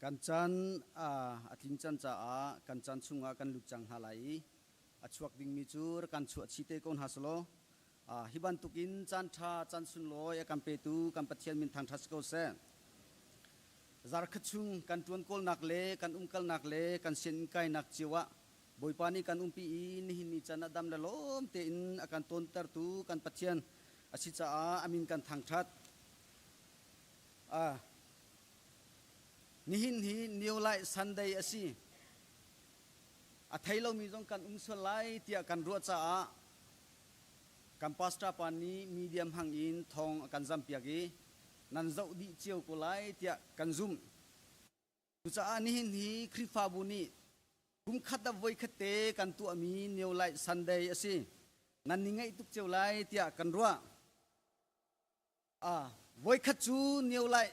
Kan caan a tlin cang caah kan caan chungah kan lut cang hna lai i a chuak dingmi cu rak kan chuah chih te ko hna selaw hi bantukin caan ṭha caan sunlawi a kan petu kan Pathian min thangṭhat si ko seh. Zarkhat chung kan ṭuan kawlnak le kan umkalnak le kan sianginn kainak cio ah Bawipa nih kan umpi i nihin ni can ah dam le lawm tein a kan tawntertu kan Pathian a si caah a min kan thangṭhat. Nihin hi New Light Sunday a si. A thei lomi zong kan um sual lai tiah kan ruah caah kan pastor pa nih media hmang in thawng a kan zampiak i nan zoh dih cio ko lai tiah kan zumh. Cucaah nihin hi Khrihfabu nih kum khat ah voikhat te kan tuahmi New Light Sunday a si. Nan ni ngaih tuk cio lai tiah kan ruah. Voikhat cu New Light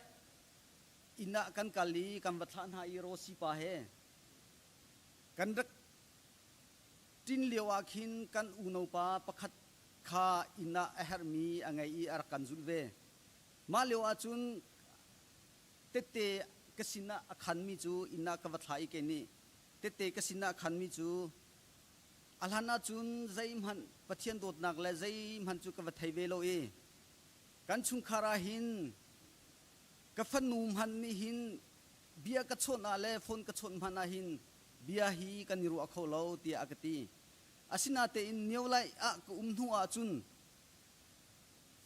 inn ah kan kal i kan va thlah hna i Rosi pa he kan rak ṭin lio ah khin kan unaupa pakhat kha inn ah a herhmi a ngei i a rak kan zulh ve. Mah lio ah cun tette ka sinah a khanmi cu inn ah ka va thlah i kei nih tette ka sinah a khanmi cu A hlan ahcun zeihmanh Pathian dawtnak le zeihmanh cu ka va thei ve lo i kan chungkhar ah hin ka fanu hmanh nih hin bia ka chawnh ah le phone ka chawnh hmanh ah hin bia hi kan i ruah kho lo tiah a ka ti. Asinatein Niolai ah ka um hnu ahcun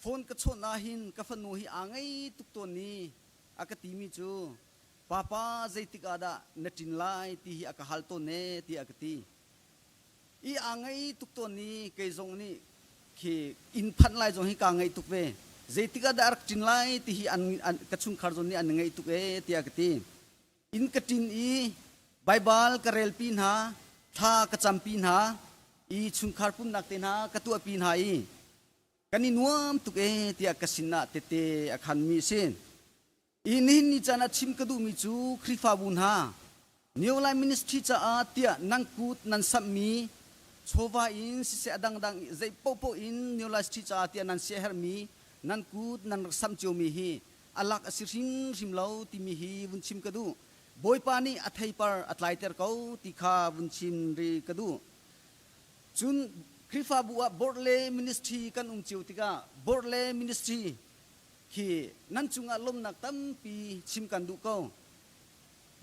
phone ka chawnh ah hin ka fanu hi aa ngei tuk tawn i a ka timi cu Papa zeitik ah dah na ṭin lai ti hi a ka hal tawn ee tiah a ka ti. I aa ngei tuk tawn i kei zong nih khi inn phanh lai zong hi kaa ngaih tuk ve. Zeitik ah dah a rak ṭin lai ti hi an, an ka chungkhar zong nih an ngaih tuk ee tiah ka ti. Inn ka ṭin i Baibal ka relpi hna, thla ka campi hna i chungkhar pumhnak te hna ka tuahpi hna i kan i nuam tuk ee tiah ka sinah tete a khanmi a si. I nihin ni caan ah chim ka duhmi cu Khrihfabu hna New Life Ministry caah tiah nan kut nan samhmi chawva in siseh a dangdang zei paohpaoh in New Life Ministry caah tiah nan siaherhmi nan kut nan rak samh ciomi hi a lak a si hrimhrim lo timi hi vun chim ka duh. Bawipa nih a theipar a tlaiter ko ti kha vun chim rih ka duh. Cun Khrihfabu ah board le ministry kan um cio tikah board le ministry khi nan cungah lawmhnak tampi chim kan duh ko.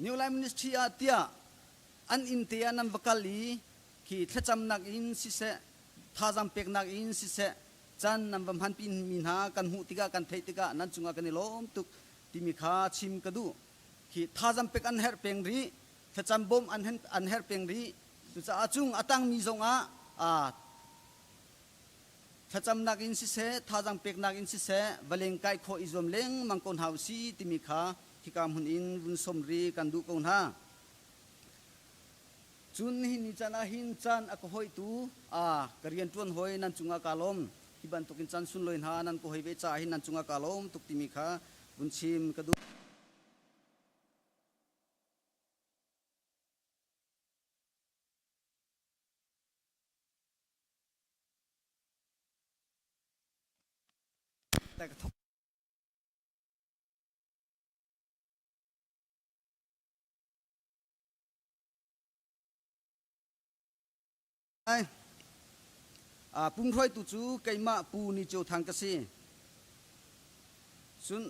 New Life Ministry ah tiah an inn te ah nan va kal i khi thlacamnak in siseh, thazaang peknak in siseh, caan nan va hmanpi mi hna kan hmuh tikah kan theih tikah nan cungah kan i lawm tuk timi kha chim ka duh. Khi thazaang pek an herh peng rih, thlacam bawmh an herh peng rih. Cucaah cung a tangmi zongah Thlacamnak in siseh, thazaang peknak in siseh, va lengkai khawh i zuam lengmang ko hna usih timi kha hika hmun in vun sawm rih kan duh ko hna. Cun nihin ni caan ah hin caan a ka hawihtu a ka rianṭuan hawi nan cungah kaa lawm. Hi bantukin caan sunlawi hna nan ka hawi ve caah hin nan cungah kaa lawm tuk timi kha vun chim ka duh. Pumhruaitu cu keimah Pu Ni Ceu Thang ka si. Cun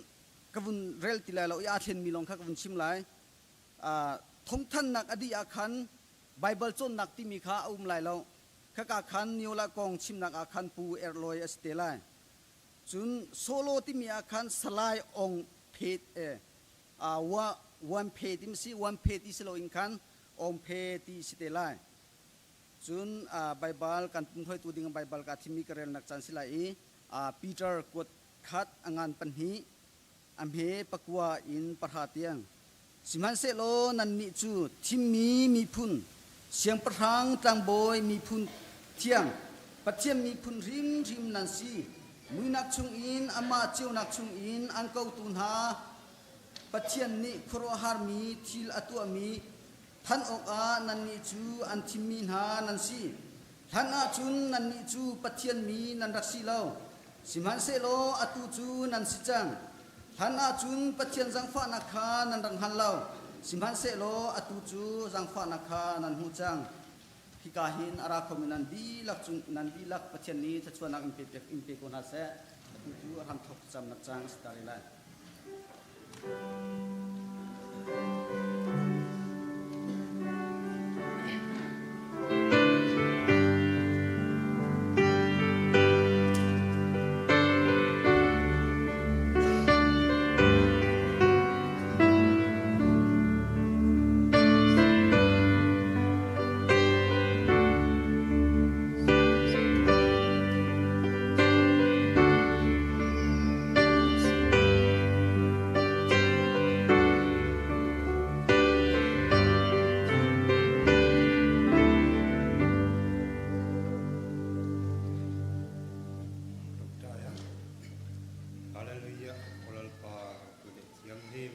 ka vun rel ti lai lo i aa thlenmi lawng kha ka vun chim lai. Thawngthannak a dih ah khan Baibal cawnnak timi kha a um lai lo. Khaka khan Niola kong chimnak ah khan Pu Erlawi a si te lai. Cun Solo timi ah khan Salai Ong Phe eh, uh, Wan Phe ti si, Wan Phe ti si loin khan Ong Phe ti si te lai. Cun uh, Baibal kan pumhruaitu ding Baibal ka thimmi ka relnak caan si lai i uh, Peter kuat khat a ngan pahnih a hme pakua in pahra tiang. Sihmanhsehlaw nannih cu thimmi miphun, siangpahrang tlangbawi miphun thiang, Pathian miphun hrimhrim nan si. Muihnak chungin amah ceunak chungin an kotu hna Pathian nih khuaruahharmi thil a tuahmi thanh awkah nannih cu an thimmi hna nan si. Hlan ahcun nannih cu Pathian mi nan rak si lo, sihmanhsehlaw atu cu nan si cang. Hlan ahcun Pathian zaangfahnak kha nan rak hngal lo. Sihmanhsehlaw atu cu zaangfahnak kha nan hmuh cang. Hika hin a ra khomi nan dihlak cung nan dihlak Pathian nih thluachuahnak in pe in pe ko hna seh. Atu cu a hramthawk thlacamnak caan a si ta rih lai. Hallelujah Aw Lalpa ropui leh thianghlim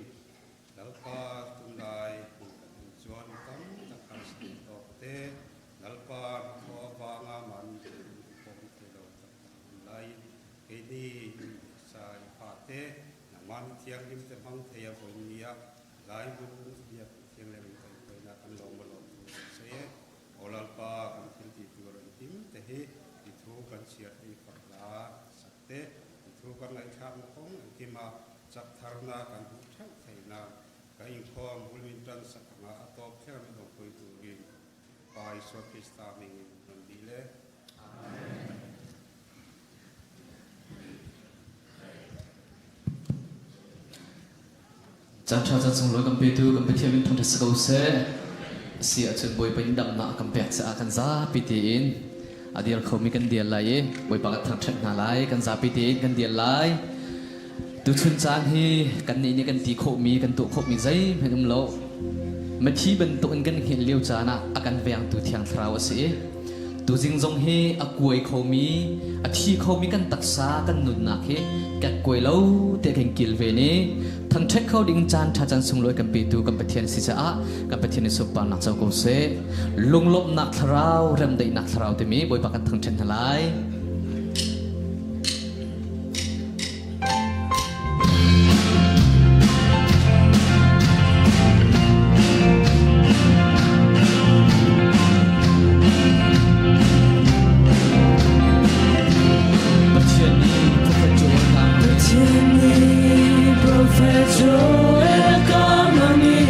Lalpa tunlai hmun kan hmuh chuan tam tak harsatna tawk te Lalpa hnathawh avanga mahni te in pawm thei lo tak tak hun laiin keini in sa i fa te nangmah mi thianghlim te hmang thei a vawiin ni a lai hmun biak thianglem in kan hruainak kan lawm a lawm thu kan sawi e. Aw Lalpa kan thil ti tur engkim te hi i thu kan chhiar te i fak hla sak te i thu kan ngaihthlakna kawng engkim ah chak tharna kan hmuh theuh theihna ka inkhawm bul min tan sak anga a tawp thleng a min awmpui turin Pa Isua Krista hmingin kan dil e. Amen. Caan ṭha caan sunglawi kan petu kan Pathian min thangṭhat si ko seh. Si ahcun Bawipa in damnak a kan pek caah kan zapi tein a dir khomi kan dir lai i Bawipa kan thangṭhat hna lai. Kan zapi tein kan dir lai. Tuchun caan hi kannih nih kan ti khawhmi, kan tuah khawhmi zeihmanh um lo. Mithi bantuk in kan hngilh lio caan ah a kan vengtu Thiang Thlarau a si i tuzing zong hi a kuai khomi, a thi khomi kan taksa, kan nunnak hi kekkuai lo te kan kilven i thangṭhat kho ding caan ṭha caan sunglawi kan petu kan Pathian si caah kan Pathian nih sunparnak co ko seh. Lunglawmhnak thlarau, remdaihnak thlarau timi Bawipa kan thangṭhat hna lai. Pathian nih Prophet Joel ka Pathian nih Prophet Joel ka mami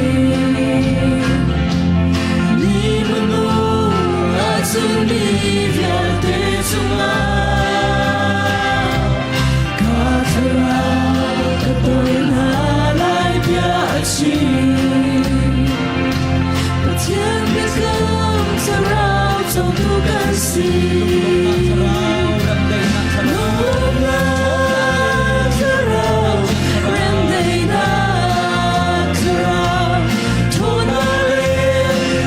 Ni minung a cungmi vialte cungah Ka thlarau ka tawi hna lai bia a chim. Pathian biakam thlarau cotu kan si. Lunglawmhnak thlarau, remdaihnak thlarau, ṭhawnnak le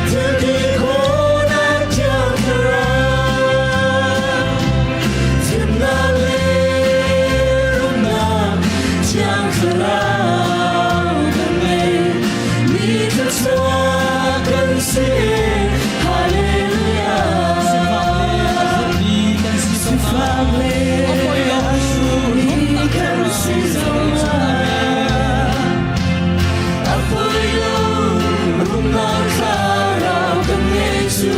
thilti khawhnak thiang thlarau. Thimnak le rumnak Thiang Thlarau kan ngei mi thluachuah kan si. Hallelujah. Sifak le a hrumi kan si zongah a poi lo rumnak thlarau kan ngei cu.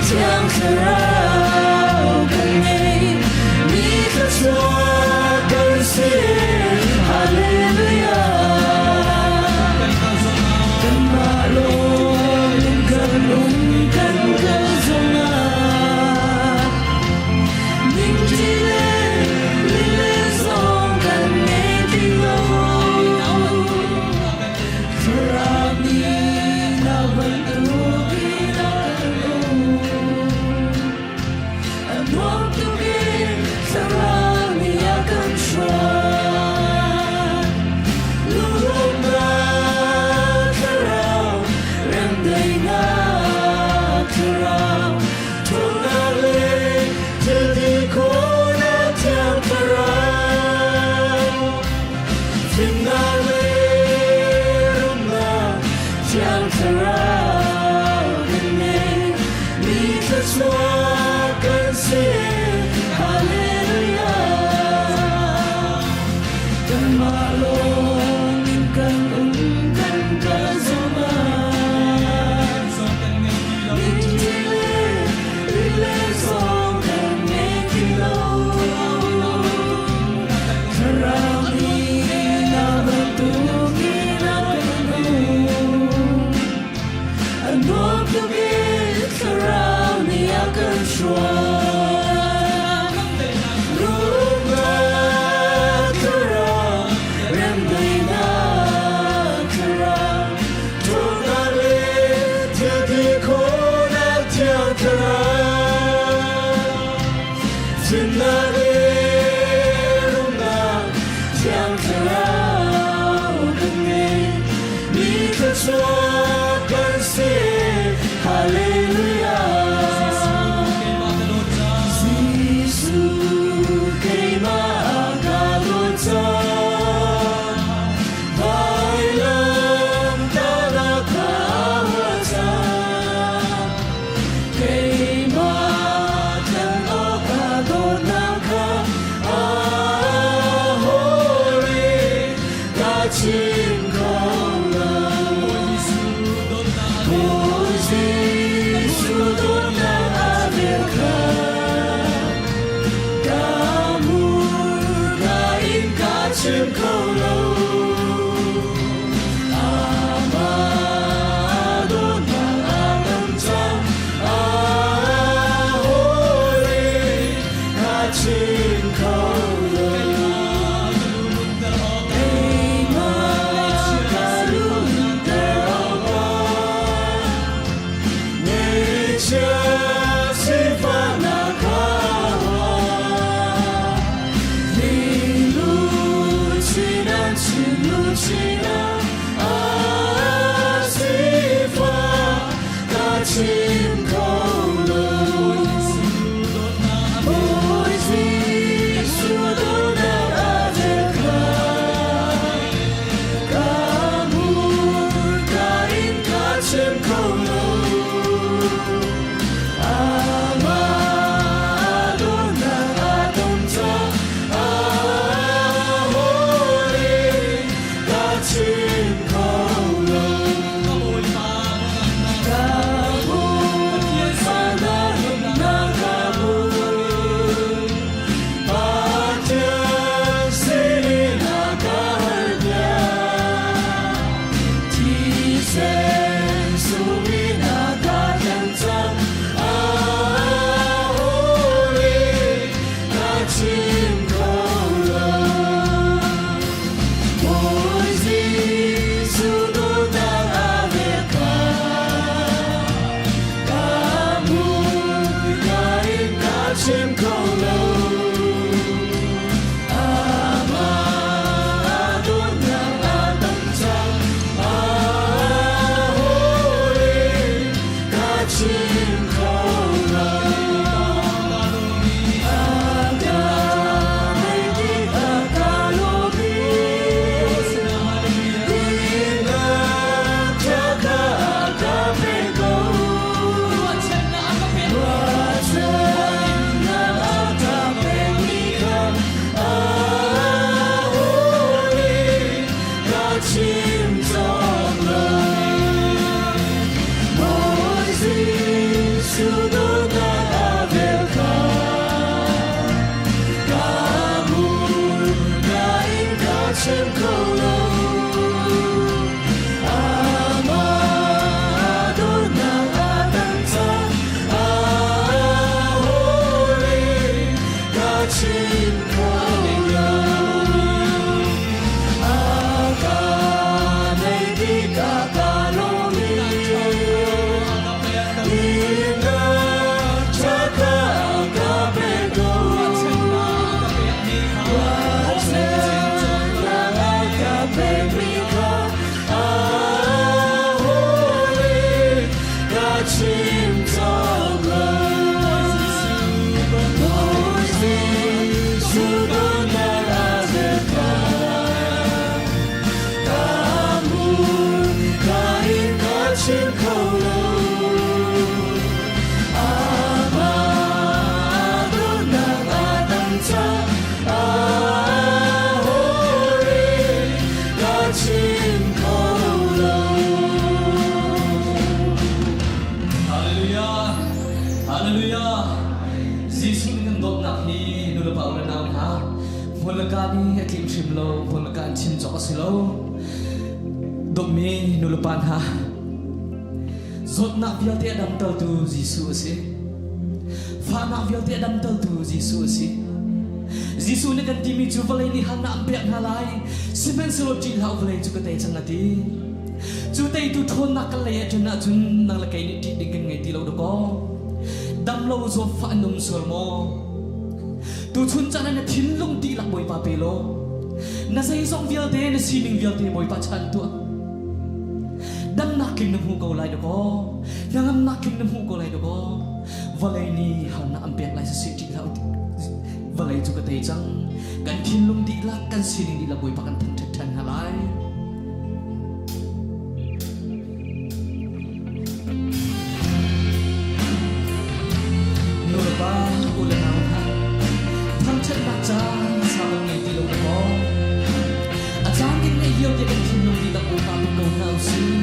Thiang Thlarau kan ngei, mi thluachuah kan si. Hallelujah. Kanmah lawng in kan um kan kal zongah ningṭi le lile zong kan ngei ti lo. Thlarau nih na bantukin a kan um. A nuam tuk i Thlarau nih a kan hruai. Remdaihnak Thlarau, ṭhawnnak le thil ti khawhnak Thiang Thlarau. Fimnak le rumnak Thiang Thlarau kan ngei, mi thluachuak kan si. Hallelujah. Kanmah lawng in kan um kan kal zungzal. Ningṭi le ri le zong kan ngei ti lo. Thlarau nih na bantukin a kan um. A nuam tuk i Thlarau nih a kan hruai. Rumnak Thlarau, remdaihnak Thlarau, ṭhawnnak le thil ti khawhnak Thiang Thlarau. Fimnak le rumnak Thiang Thlarau kan ngei, mi thluachuak kan si. Hallelujah. Jesuh keimah ka dawt cang, vailam tahnak kha huat cang. Keimah tlanh awkah dawtnak kha a hawi ka chim kho lo. Bawi Jesuh dawtnak a vel kha ka hmurka in ka chim kho lo. Amah dawtnak a ngan cang, a hawi ka chim kho lo. Keimah ka lunter awkah Ngeihchia sifahnak kha Lucina, Lucina, a sifah ka chim kho lo. Bawi Jesuh dawtnak a vel kha ka hmurka in ka chim kho lo. Hallelujah! Jesuh nih kan dawtnak hi nulepa u le nau hna hmun le ka nih a tlim hrim lo, hmun le ka in chim cawk a si lo. Dawtmi nulepa hna, zawtnak vialte a damtertu Jesuh a si. Fahnak vialte a damtertu Jesuh a si. Jesuh nih kan timi cu vawlei nih harnak an pek hna lai, sihmanhsehlaw ṭih hlah u vawlei cu ka tei cang a ti. Cu teitu ṭhawnnak kan lei ahcun ahcun nang le kei nih ṭih ding kan ngei ti lo dakaw. Dam lo zawtfah an um sual maw? Tuchun caan ah na thinlung dihlak Bawipa pe law, na zeizong vialte na sining vialte Bawipa chan tuah. Damnak tling na hmu ko lai dakaw. Hnangamnak tling na hmu ko lai dakaw. Vawlei nih harnak an pek lai siseh ṭih hlah u. Vawlei cu ka tei cang. Kan thinlung dihlak, kan sining dihlak Bawipa kan thangṭhat ṭhan hna lai. Nulepa u le nau hna, thangṭhatnak caan sau kan ngei ti lo dakaw. A caan kan ngeih lio te kan thinlung dihlak Bawipa pe ko hna u sih.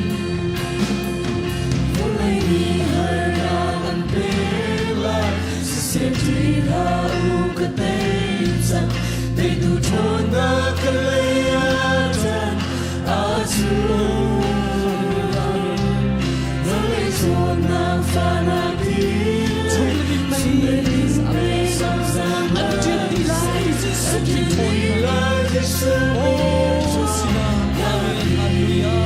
Vawlei nih harnak an pek lai, siseh ṭih hlah u ka tei cang. Teitu ṭhawnnak ka lei ah ṭan a cu. Vawlei zawtnak fahnak An ṭian dih lai Jesuh min ṭhawnnak. Oh, sinah Amen. Hallelujah.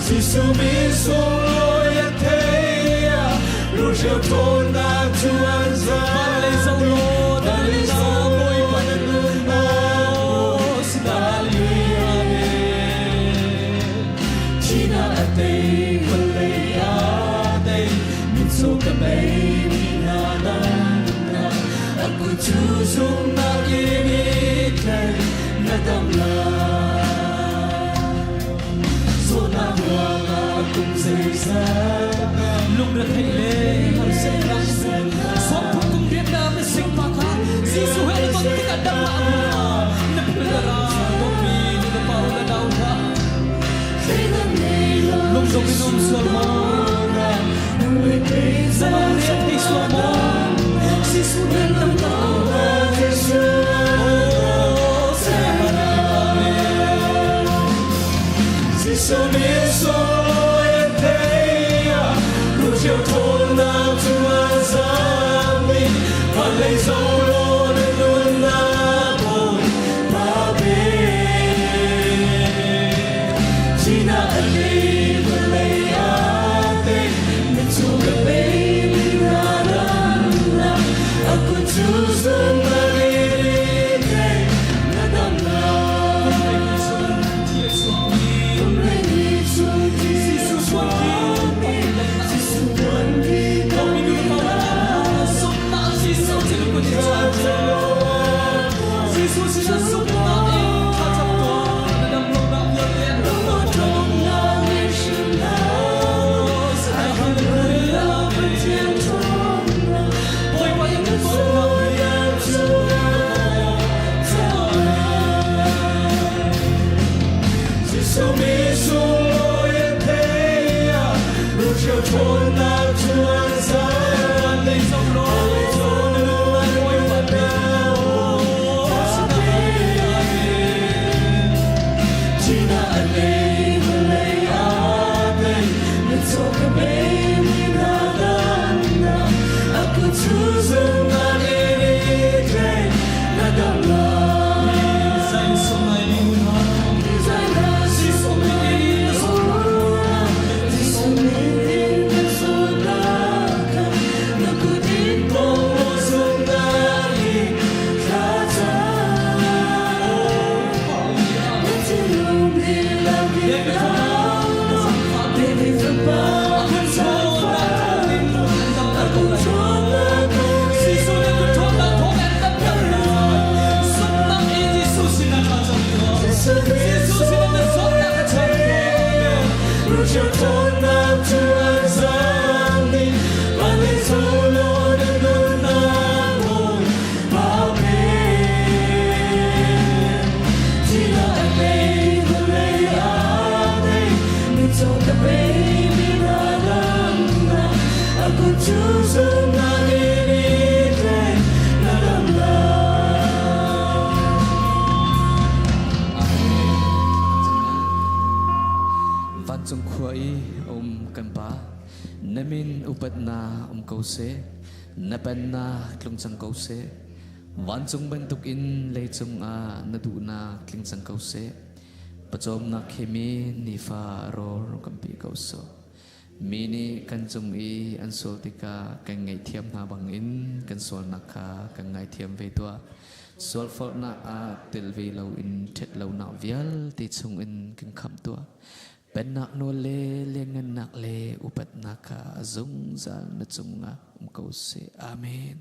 Jesuh min sunglawi a thei Luhriau ṭhawnnak cu an zan. Van lei zoh law na nunnak Bawipa na nunnak. Oh, sinah Hallelujah. Amen. Thihnak a tei, vawlei a tei, mitcaw ka bei mi hna damnak. A kut cu zumhnak in i tlaih, na dam lai. Zawtnak ruangah kum zeizat Lungretheih le harsatnak sawmthum kum riatnak na singpa kha Jesuh he na ton tikah damnak a hmu hnga. Na phil na ra dawtmi nu na pa u na nau hna. Lungdong in um sual maw? Na lungre a thei sual maw? Jesuh nih damter ko hna. Oh, Amen. Jesuh min sunglawi a thei Luhriau ṭhawnnak cu an zami Van lei zoh law na nunnak Bawipa pe. Thihnak a tei, vawlei a tei, mitcaw ka bei mi hna damnak. A kut cu zumhnak in i tlaih, na dam lai. Vawlei nih cun thi a chuakmi, Jesuh tuanpi ko mi hna. Jesuh sin zumhnak in thlacam tuah na dam lonak vialte an dam lo Bawipa in dawtnak Lei zoh law na nunnak Bawipa pe. Zain sung ai ni unau Jesuh min in na i a um kan Pa, na min upatnak um ko seh, na pennak tlung cang ko seh. Vancung bantukin leicung ah na duhnak tling cang ko seh. Pawcawmnak he mi nifa rawl kan pe ko sawh. Mi nih kan cung i an sual tikah kan ngaihthiam hna bangin kan sualnak kha kan ngaithiam ve tuah. Sualforhnak ah tel ve loin ṭhatlonak vialte chungin kan khamh tuah. Pennak nawl le lianngannak le upatnak kha a zungzal na cungah um ko seh. Amen.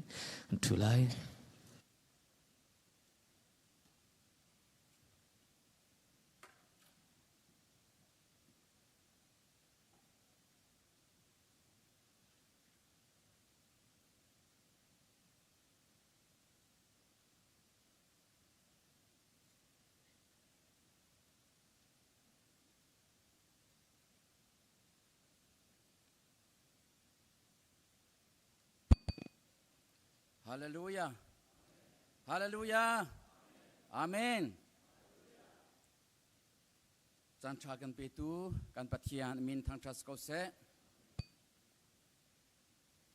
An ṭhu lai. Hallelujah. Hallelujah. Amen. Caan ṭha kan petu kan Pathian min thangṭhat ko seh.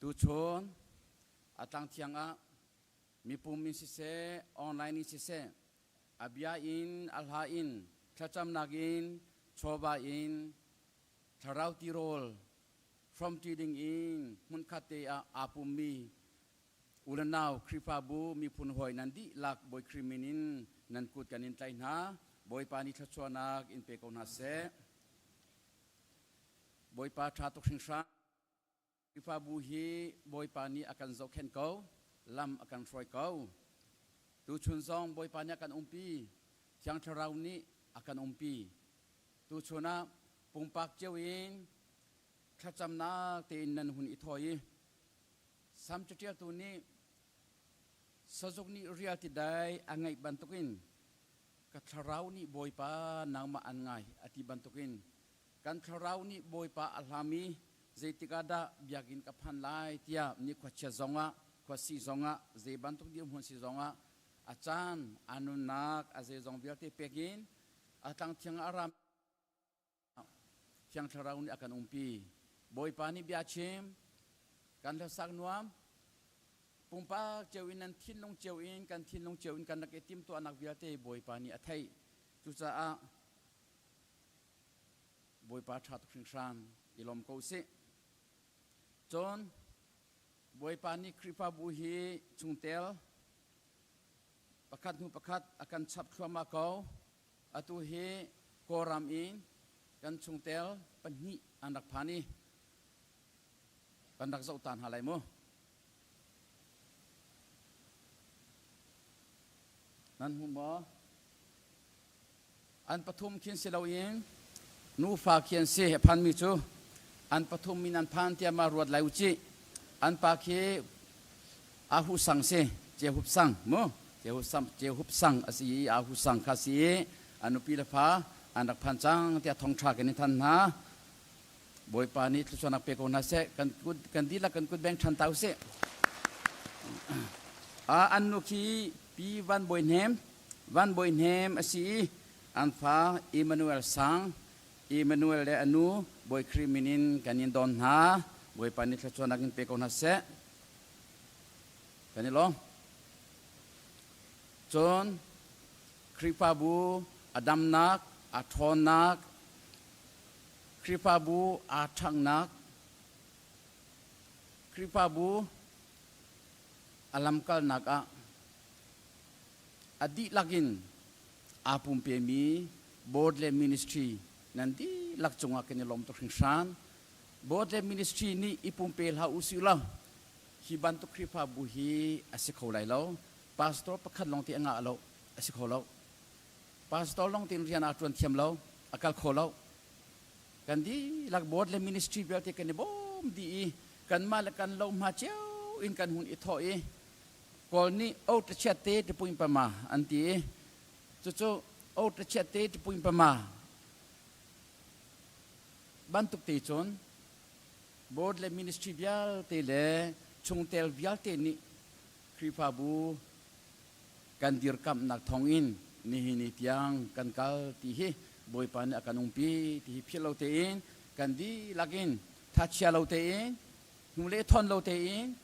Tuchun a tlangthiang ah mipum in siseh, online in siseh, a bia in, a hla in, thlacamnak in, chawva in, thlarau tirawl hrawmṭi ding in hmunkhat te ah aa pummi U le nau Khrihfabu miphun hawi nan dihlak Bawi Khrih min in nan kut kan in tlaih hna. Bawipa nih thluachuahnak in pe ko hna seh. Bawipa ṭha tuk hringhran. Khrihfabu hi Bawipa nih a kan zohkhenh ko, lam a kan hruai ko. Tuchun zong Bawipa nih a kan umpi, Thiang Thlarau nih a kan umpi. Tuchun ah pumpak cio in thlacamnak tein nan hun i thawi i Sam caṭialtu nih sazuk nih rial ti dai a ngeih bantukin ka thlarau nih Bawipa nangmah an ngai a ti bantukin kan thlarau nih Bawipa a hlam i zeitik ah dah biakinn ka phan lai tiah ni khuachia zongah khuasih zongah zei bantuk dirhmun si zongah a caan a nunnak a zeizong vialte pek in a tlangthiang ah a ram Thiang Thlarau nih a kan umpi. Bawipa nih bia chim, kan hlasak nuam, pumpak cio in nan thinlung cio in kan thinlung cio in kan rak i timhtuahnak vialte Bawipa nih a theih. Cucaah Bawipa ṭha tuk hringhran i lawm ko usih. Cun Bawipa nih Khrihfabu hi chungtel pakhat hnu pakhat a kan chap thluahmah ko. Atu hi Kawlram in kan chungtel pahnih an rak phan i kan rak zoh ta hna lai mu. Nan hmu maw? An pathum khin si loin nufa khi an si. A phanmi cu an pathum min an phan tiah ma ruat lai u cih. An pa khi Ahu Sang si, Jehup Sang mu. Jehup Sang a si i Ahu Sang kha si i a nupi le fa an rak phan cang tiah thawngṭha kan i than hna. Bawipa nih thluachuahnak pe ko hna seh. Kan kut kan dihlak kan kut beng ṭhan ta usih. An nu khi Pi Van Bawi Hnem, Van Bawi Hnem a si i an fa Emmanuel Sang, Emmanuel le a nu Bawi Khrih min in kan in don hna. Bawipa nih thluachuahnak in pe ko hna seh. Kan i lawm. Cun Khrihfabu a damnak, a ṭhawnnak, Khrihfabu aa ṭhanghnak, Khrihfabu a lamkalnak ah a dihlak in aa pumpemi board le ministry nan dihlak cungah kan i lawm tuk hringhran. Board le ministry nih i pumpe hlah u sih law hi bantuk Khrihfabu hi a si kho lai lo. Pastor pakhat lawng te a ngah lo, a si kho lo. Pastor lawng tein rian aa ṭuan thiam lo, a kal kho lo. Kan dihlak board le ministry vialte kan i bawm dih i kanmah le kan lohma cio in kan hun i thawh i Kawl nih o ṭachiat te ṭipuin pama an ti i cucu o ṭachiat te ṭipuin pama bantuk te cun board le ministry vialte le chungtel vialte nih Khrihfabu kan dirkamhnak thawngin nihin ni tiang kan kal ti hi Bawipa nih a kan umpi ti hi philh lo tein Kan dihlak in thachia lo tein hnu le thon lo tein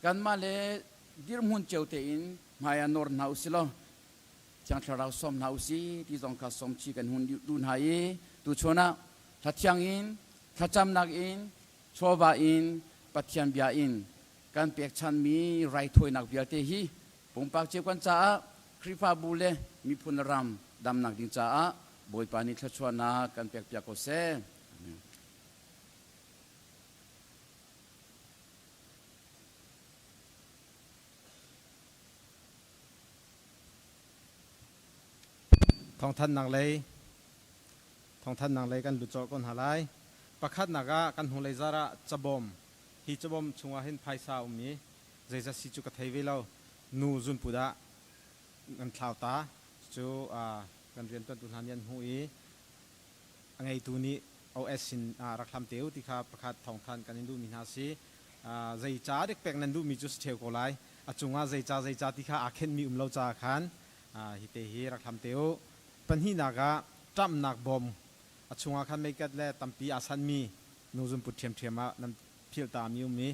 kanmah le dirhmun cio tein hmai ah nawr hna usih law Thiang Thlarau sawm hna usih ti zong kha sawm chih kan hun duh hna i tuchun ah thlathiang in thlacamnak in chawva in Pathian bia in kan pekchanmi raithawinak vialte hi pumpak cio kan caah Khrihfabu le miphun le ram damnak ding caah Bawipa nih thluachuahnak kan pekpiak ko seh. Amen. Thawngthanhnak lei Thawngthanhnak lei kan lut colh ko hna lai. Pakhatnak ah kan hnulei zar ah cabawm hi cabawm chungah hin phaisa a um i zeizat si cu ka thei ve lo. Nu zunput ah kan thlau ta. Cucu kan riantuantu hna nih an hmuh i a ngeitu nih OS sin ah rak hlam te u ti kha pakhat thawngthanh kan in duhmi hna a si. Zei ca dek pek nan duhmi cu si ṭheo ko lai. A cungah zei ca zei ca ti kha aa khenhmi um lo caah khan hi te hi rak hlam te u. Pahnihnak ah ṭamhnak bawm a chungah khan meikat le tampi aa sanhmi nu zunput ṭhiamṭhiam ah nan philh tami um i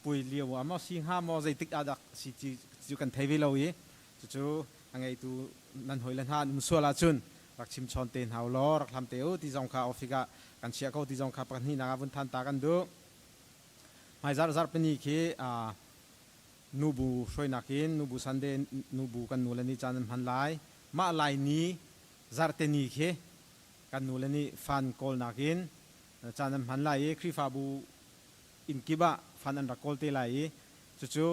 puai lio ah maw si hnga maw zeitik ah dah si ti cu kan thei ve lo i cucu a ngeitu nan hawile hna an um sual ahcun rak chim chawn te hna u law rak hlam te u ti zong kha office ah kan chiah ko ti zong kha pahnihnak ah vun than ta kan duh. Hmaizarh zarhpini khi nubu hruainak in nubu Sunday nubu kan nule nih caan an hman lai. Mah lai ni zarhte ni khi kan nule nih fan kawlnak in caan an hman lai i Khrihfabu inn kip ah fan an rak kawl te lai i cucu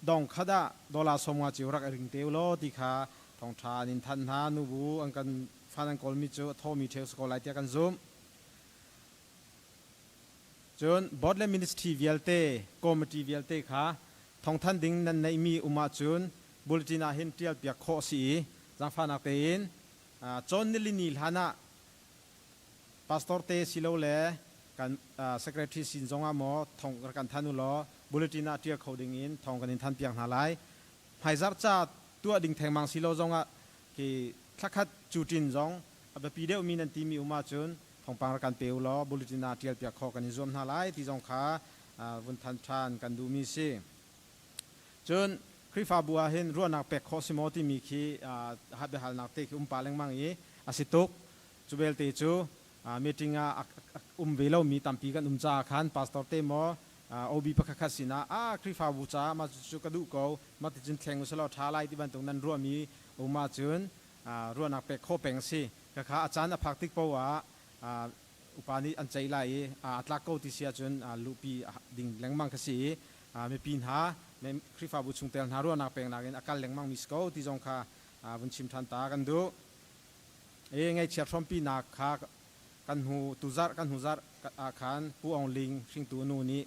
dong khat ah dollar 50 cio rak i ring te u law ti kha thawngṭha an in thanh hna. Nubu an kan fan an kawlmi cu a thawmi ṭheo si ko lai tiah kan zumh. Cun board le ministry vialte, committee vialte kha thawngthanh ding nan neihmi um ahcun bulletin ah hin ṭial piak khawh a si i zaangfahnak tein cawn nilini hlan ah pastor te silole kan secretary sin zongah maw thawng rak kan thanh u law bulletin ah ṭial kho ding in thawng kan in thanh piak hna lai. Hmaizarh ca tuah ding thengmang si lo zongah khi thlakhat cuṭin zong a biapi deuhmi nan timi um ahcun thawngpang rak kan pe u law bulletin ah ṭial piak khawh kan i zuam hna lai ti zong kha vun thanh ṭhan kan duhmi si. Cun Khrihfabu ah hin ruahnak pek khawh si maw timi khi biahalnak te khi um pah lengmang i a si tuk. Cu belte cu meeting ah um ve lomi tampi kan um caah khan pastor te maw OB pakhatkhat sinah ah Khrihfabu caah mah cucu ka duh ko mah ticun thleng usalaw ṭha lai ti bantuk nan ruahmi um ahcun ruahnak pek khawh peng a si. Khakha a caan a phak tik paoh ah upa nih an ceih lai i a tlak ko ti si ahcun luhpi ding lengmang kha si i mipi hna Khrihfabu chungtel hna ruahnak peknak in a kal lengmang mi si ko ti zong kha vun chim ṭhan ta kan duh. I ngaihchiat hrawmpinak kha kan hnu tuzarh kan hnu zarh ah khan Pu Aung Ling hringtu nu nih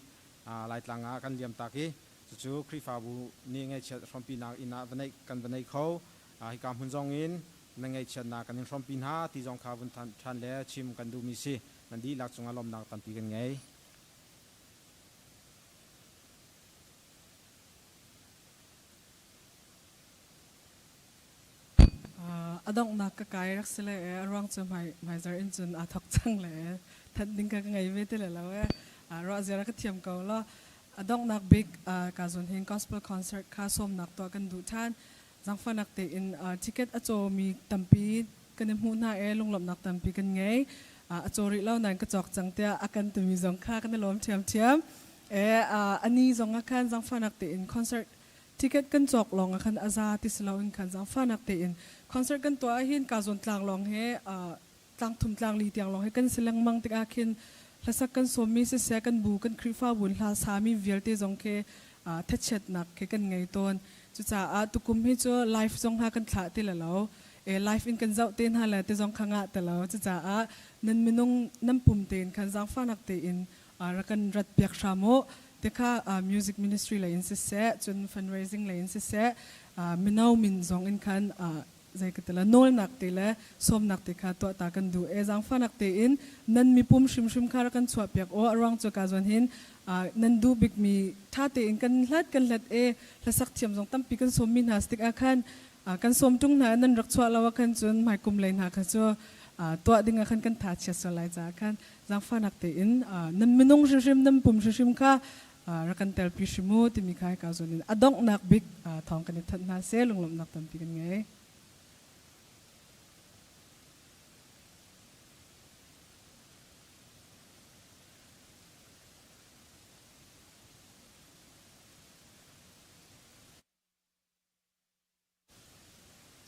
Laitlang ah kan liam tak i cucu Khrihfabu nih ngaihchiat hrawmpinak inn ah kan va nei kho. Hika hmun zong in na ngaihchiatnak kan in hrawmpi hna ti zong kha vun ṭhan le chim kan duhmi si. Nan dihlak cungah lawmhnak tampi kan ngei. A donghnak ka kai rak si le a ruang cu hmaizar in cun aa thok cang le thanh ding ka ka ngei ve ti le lo e ruah ziara ka thiam ko lo a donghnak bik ka zun hin gospel concert kha sawmnak tuah kan duh ṭhan Zaangfahnak tein ticket a cawmi tampi kan i hmuh hna i lunglawmhnak tampi kan ngei. A caw rih lo nain ka cawk cang tiah a kan timi zong kha kan i lawm ṭhiamṭhiam. E ani zong ah khan zaangfahnak tein concert ticket kan cawk lawng ah khan a za ti si loin khan zaangfahnak tein concert kan tuah ahhin kaa zawn tlang lawng he tlang thum tlang li tiang lawng he kan si lengmang tikah khin hlasak kan sawmmi siseh kan bu kan Khrihfabu in hla sami vialte zong khi thachiatnak khi kan ngei tawn. Cucaah tukum hi cu live zong ha kan thlah ti lo. E live in kan zoh te hna le te zong kha ngah te lo. Cucaah nan minung nan pum tein khan zaangfahnak tein rak kan rat piak hram u. Te kha music ministry lei in siseh, cun fundraising lei in siseh, mino min zong in khan zei ka ti la nawlnak te le sawmnak te kha tuah ta kan duh e zaangfahnak tein nan mipum hrimhrim kha rak kan chuah piak aw a ruang cu ka zawn hin nan duh bikmi tha tein kan hlat kan hlat e hlasak thiam zong tampi kan sawmmi hna stik ah khan kan sawm tung hna nan rak chuah lo ah khan cun hmaikum lei hna kha cu. Tuah ding ah khan kan tha chia sual lai caah khan zaangfahnak tein nan minung hrimhrim nan pum hrimhrim kha rak kan telpi hrim u timi kha hika zawn in a donghnak bik thawng kan i thanh hna seh lunglawmhnak tampi kan ngei.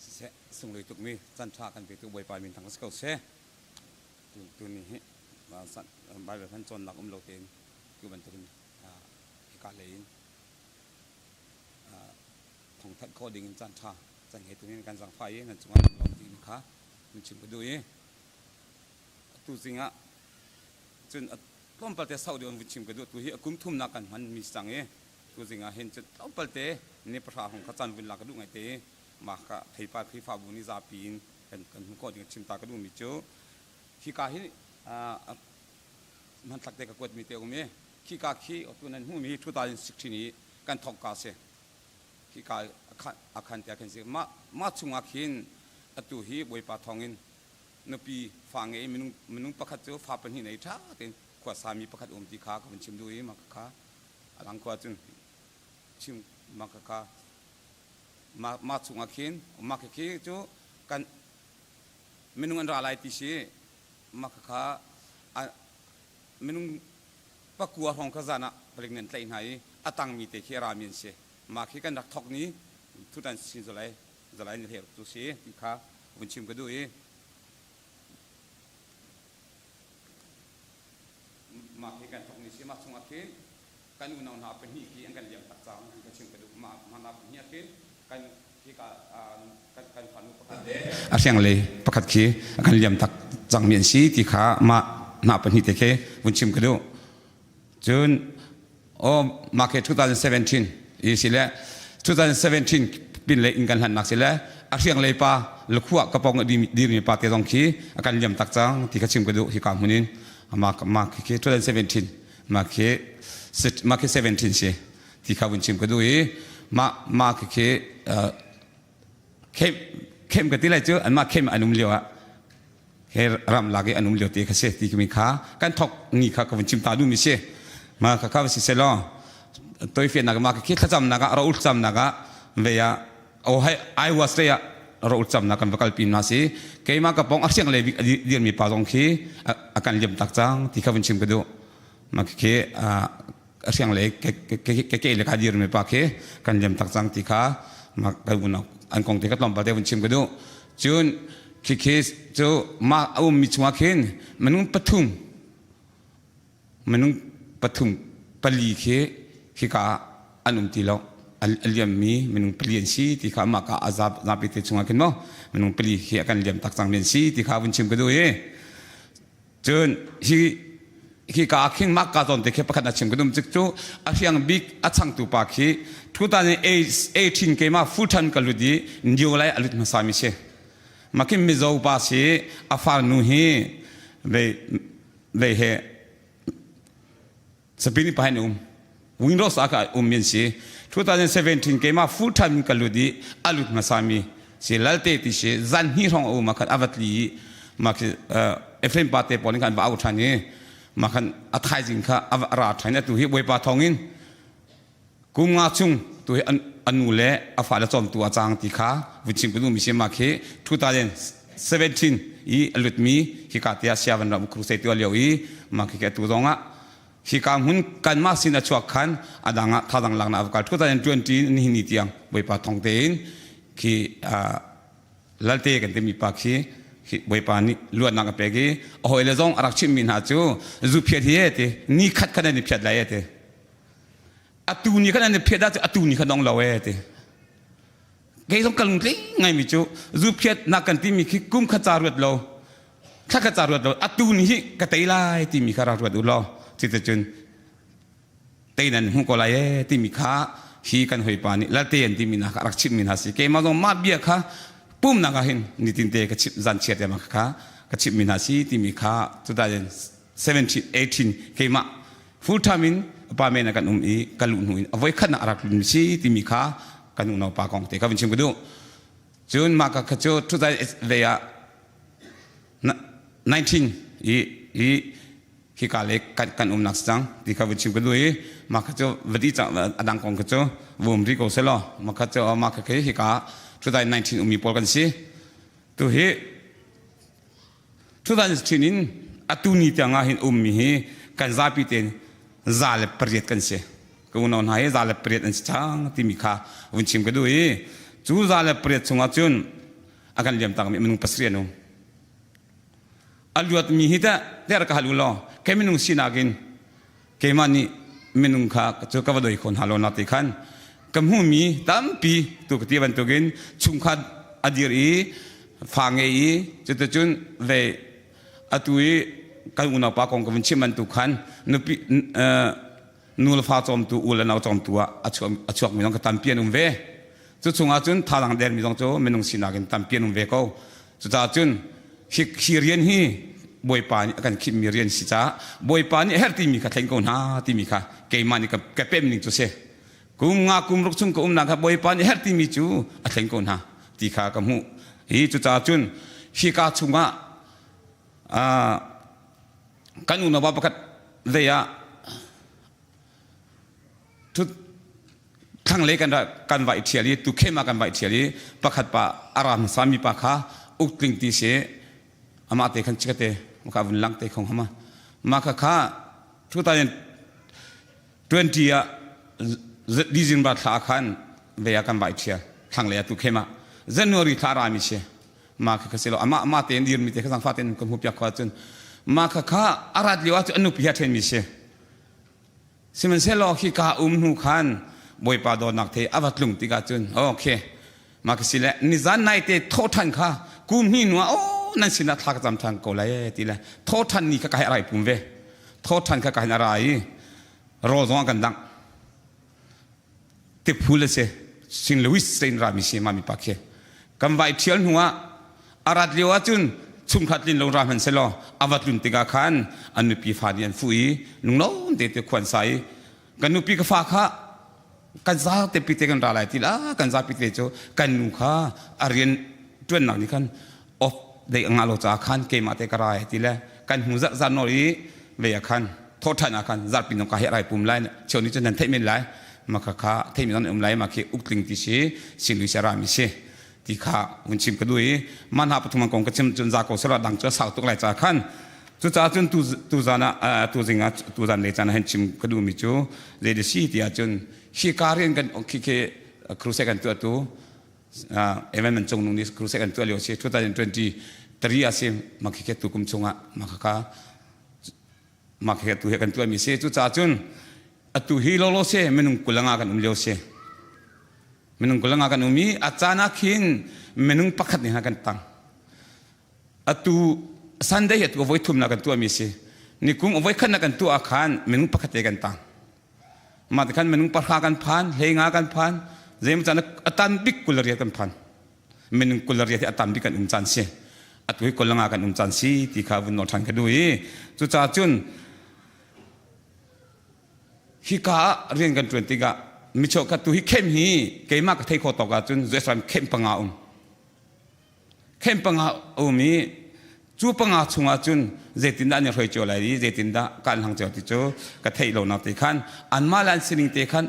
Siseh, sunglawi tukmi caan ṭha kan petu Bawipa min thang si ko seh. Tu tu ni hi Bible hman cawnnak um lo tein tu bantukin hika lei in thawngthanh khawh ding in caan ṭha caan ngeitu nih kan zaangfah i nan cungah kan lawm timi kha min chim ka duh i atu zing ah cun tlawmpal te sau deuh in vun chim ka duh tu hi a kum thumnak kan hman mi si cang i Tuzing ah hin cu tlawmpal te ni pahra hung kha caan vun lak ka duh ngaite i mah ka theipar Khrihfabu nih zapi in kan kan hmuh khawh ding chim ta ka duhmi cu khika hi hmanthlak te ka kuatmi te um i khika khi tu nan hmuhmi hi 2016 i kan thawk ka si khika akhan te khin si mah mah chungah khin atu hi Bawipa thawngin nupi fa ngei minung minung pakhat cu fa pahnih nei ṭha tein khuasami pakhat um ti kha ka vun chim duh i mah kha A dang khua cun chim mah khakha mah chungah khin mah khikhi cu kan minung an ra lai ti si mah khakha minung pakua hrawng kha zan ah palik nih an tlaih hna i a tangmi te khi a rami an si mah khi kan rak thawk ni thutan sin July July ni hlei tu si ti kha vun chim ka duh i Mah hi kan thawkmi si. Mah chungah khin kan unau hna pahnih khi an kan liam tak cang ti ka chim ka duh. Mah hna pahnih ah khin kan hika kan kan fanu pakhat le a hrianglei pakhat khi a kan liam tak cangmi an si ti kha mah hna pahnih te khi vun chim ka duh. Cun aw mah khi 2017 i si le 2017 pin le inn kan hlannak si le a hrianglei pa lukhua ka pong a dirmi pa te zong khi a kan liam tak cang ti kha chim ka duh hika hmun in ma ma khi 2017 ma khi ma khi 17 si ti kha vun chim ka duh i ma ma khi khi khem khem ka ti lai cu an ma khem an um lio ah he ram lak i an um lio te kha si ti mi kha kan thok ni kha ka vun chim ta duh mi si ma kha kha si se law toi fian nak ma khi thlacam nak ah ro cam nak ah ve ah o hai I was te ah ro cam nak kan va kal pi na si keima ka pong a siang le bik dir mi pa zong khi a kan liam tak cang ti kha vun chim ka duh ma khi a siang le ke ke le ka dir mi pa khi kan liam tak cang ti kha ma kan unau an kong te ka tlawmpal te vun chim ka duh cun khi khi cu ma a um mi chungah khin minung pathum minung pathum pali khi hika an um ti lo a liam mi minung pali an si ti kha mah ka a zapi te chungah khin maw minung pali khi a kan liam tak cang mi an si ti kha vun chim ka duh i Cun hi hi ka ah khin mah ka zawn te khi pakhat na chim ka dum cik cu a hriang bik a changtu pa khi 2018 keimah full time ka lut i Nio lai a lut hmasa mi si. Mah khi Mizo pa si a farnu hi vei vei he Sapin pa hin um. Windows ah ka um min si. 2017 keimah full time ka lut i a lut hmasa mi si lalte ti si zan hnih hrawng a um ah khan a va tli i mah khi Ephraim pa te pawl nih khan va au ṭhan i mah khan a thaizing kha a ra ṭhan i atu hi Bawipa thawng in kum nga chung tu hi a nu le a fale cawmtu a cang ti kha vun chim ka duhmi si mah khi 2017 i a lutmi hika tiah Siavan ram crusade tuah lio i mah khi atu zong ah hika hmun kanmah sin a chuak khan a dang ah thazang laknak a va kal 2020 nihin ni tiang Bawipa thong tein khi lalte kan timi pa khi Bawipa nih luatnak a pek i a hawile zong a rak chimhmi hna cu zu phiat hi ti ni khat khat an i phiat lai ti atu ni khan an i phiat ah atu ni khan dong lo e ti kei zong ka lungtling ngaimi cu zu phiat nak kan timi khi kum khat ca ruat lo thla khat ca ruat lo atu ni hi ka tei lai timi kha rak ruat u law cuticun tei nan hmu ko lai e timi kha hi kan hoipa nih lalte an timi na kha rak chimmi hna si keimah zong mah bia kha pumnak ah hin nitin te ka chim zan chiat te ma kha ka chimmi hna si timi kha 2017 18 keimah full time in pa men ah kan um i ka luh hnu in a voi khat nak a rak lun si timi kha kan unau pa kong te ka vun chim ka duh cun mah ka kha cu 2000 ve ah. 19 i i hika le kan kan umnak si cang ti kha vun chim ka duh i mah kha cu va dih cang a dang kong kha cu va um rih ko seh law mah kha cu mah kha khi hika 2019 ummi pawl kan si tu hi 2016 in atu ni tiang ah hin ummi hi kan zapi tein 108 kan si. Ka unau hna hi 108 an si cang timi kha vun chim ka duh i cu 108 chungah cun a kan liam takmi minung pasarih an um. A luatmi hi teh ter ka hal u law kei minung sinak in keimah nih minung kha cu ka va doi kho hna lo na ti khan ka hmuhmi tampi tu ka ti bantukin chungkhat a dir i fa ngei i cuticun ve atu i kan unaupa kong ka vun chim bantuk khan nupi nu le fa cawmtu u le nau cawmtu ah a chuakmi zong ka tampi an um ve cu chungah cun thazaang dermi zong cu minung sinak in tampi an um ve ko Cucaah cun hi, hi rian hi Bawipa nih a kan khimmi rian si caah Bawipa nih a herh timi kha thleng ko hna timi kha keimah nih ka, ka pem ning cu si. Kum nga kum ruk chung ka umnak kha Bawipa nih a herh timi cu a thleng ko hna ti kha ka hmuh. Hi cucaah cun hika chungah uh, kan unaupa pakhat lei ah thlanglei kan kan vai ṭhial i tukhem ah kan vai ṭhial i pakhat pa a ra hmasa mi pa kha uktling ti si amah te khan chikate maka vun lang te khong hama ma kha kha 2020 ah December thla khan ve ah kan vai ṭhial thlanglei ah tukhem ah January thla ra mi si ma kha kha si lo ama ama te dir mi te kha zangfa ten kan hmu piak kho cun ma kha kha arat lio ah cu anu pi ha ṭhen mi si Sihmanhsehlaw hika um hnu khan Bawipa dawtnak the a va tlung tikah cun okay mah ka si le nizan naite thawh ṭhan kha kum hnih hnu ah oh nan sinah thla ka cam ṭhan ko lai ti le thawh ṭhan ni kha ka hei a rai pum ve thawh ṭhan kha ka hin a ra i rawl zong a kan dangh tiphul a si St. Louis in rami si mami pa khi kan vai ṭhial hnu ah a rat lio ahcun chungkhat tlin lo ra hmanh selaw a va tlun tikah khan an nupi fa nih an fuh i lunglawm te te khuan sa i kan nupi ka fa kha kan za te pi te kan ra lai ti la kan zapi te cu kan nu kha a rian ṭuannak nih khan off dei a ngah lo caah khan keimah te ka ra ai ti le kan hnu zarh zan nawl i ve ah khan thawhṭhan ah khan zarhpi nong ka he rai pum lai cheu nih cun nan theih men lai ma kha kha theih men um lai ma khi uktling ti si sinui si ra mi si ti kha vun chim ka duh i man ha pathum kong ka chim cun za ko sala dang cu sau tuk lai ca khan cucaah cun tu tu zan ah tu zing ah tu zan le caan ah hin chim ka duh mi cu zei si ti ah cun hi ka rian kan khi khi crusade kan tuah tu Evan man cung nung nih crusade kan tuah lio si 2023 a si makhi tu kum chungah makhaka makhi tu he kan tuah mi si cu ca cun atu hi lolo se minung kulanga kan um lio si minung kulanga kan um i a caan ah khin minung pakhat nih kan tang atu Sunday atu voi thum na kan tuah mi si nikum voi khat na kan tuah khan minung pakhat te kan tang Mah ti khan minung pahra kan phan, hleinga kan phan, zeimaw caan a tan bik 28 kan phan. Minung 28 hi a tam bik kan um caan si. Atu hi 25 kan um caan si ti kha vun nawl ṭhan ka duh i cucaah cun hika ah rian kan ṭuan tikah michaw khat tu hi khem hi keimah ka thei khawh tawk ahcun Jesuh khem panga um. Khem panga um i cu panga chungah cun zeitindah an i hruai cio lai i zeitindah kan hlang cio ti cu ka theih lo nak ti khan anmah le an sining te khan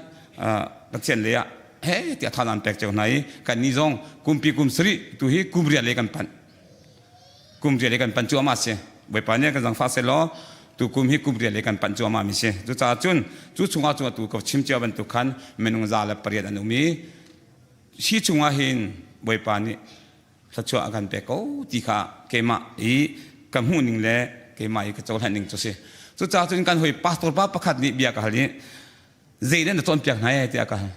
Pathian lei ah he tiah tha an pek cio hna i kan nih zong kumpi kum sarih tu hi kum riat lei kan panh kum riat lei kan panh cuahmah si Bawipa nih kan zangfah seh law tu kum hi kum riat lei kan panh cuahmah mi si cucaah cun cu chungah cu atu ka chim cia bantuk khan minung 108 an um i hi chungah hin Bawipa nih thluachuah a kan pek ko ti kha keimah i ka hmuhning le keimah i ka cohlan ning cu si. Cucaah cun kan hawi pastor pa pakhat nih bia ka hal i zeidah na cawnpiak hna ee tiah ka hal.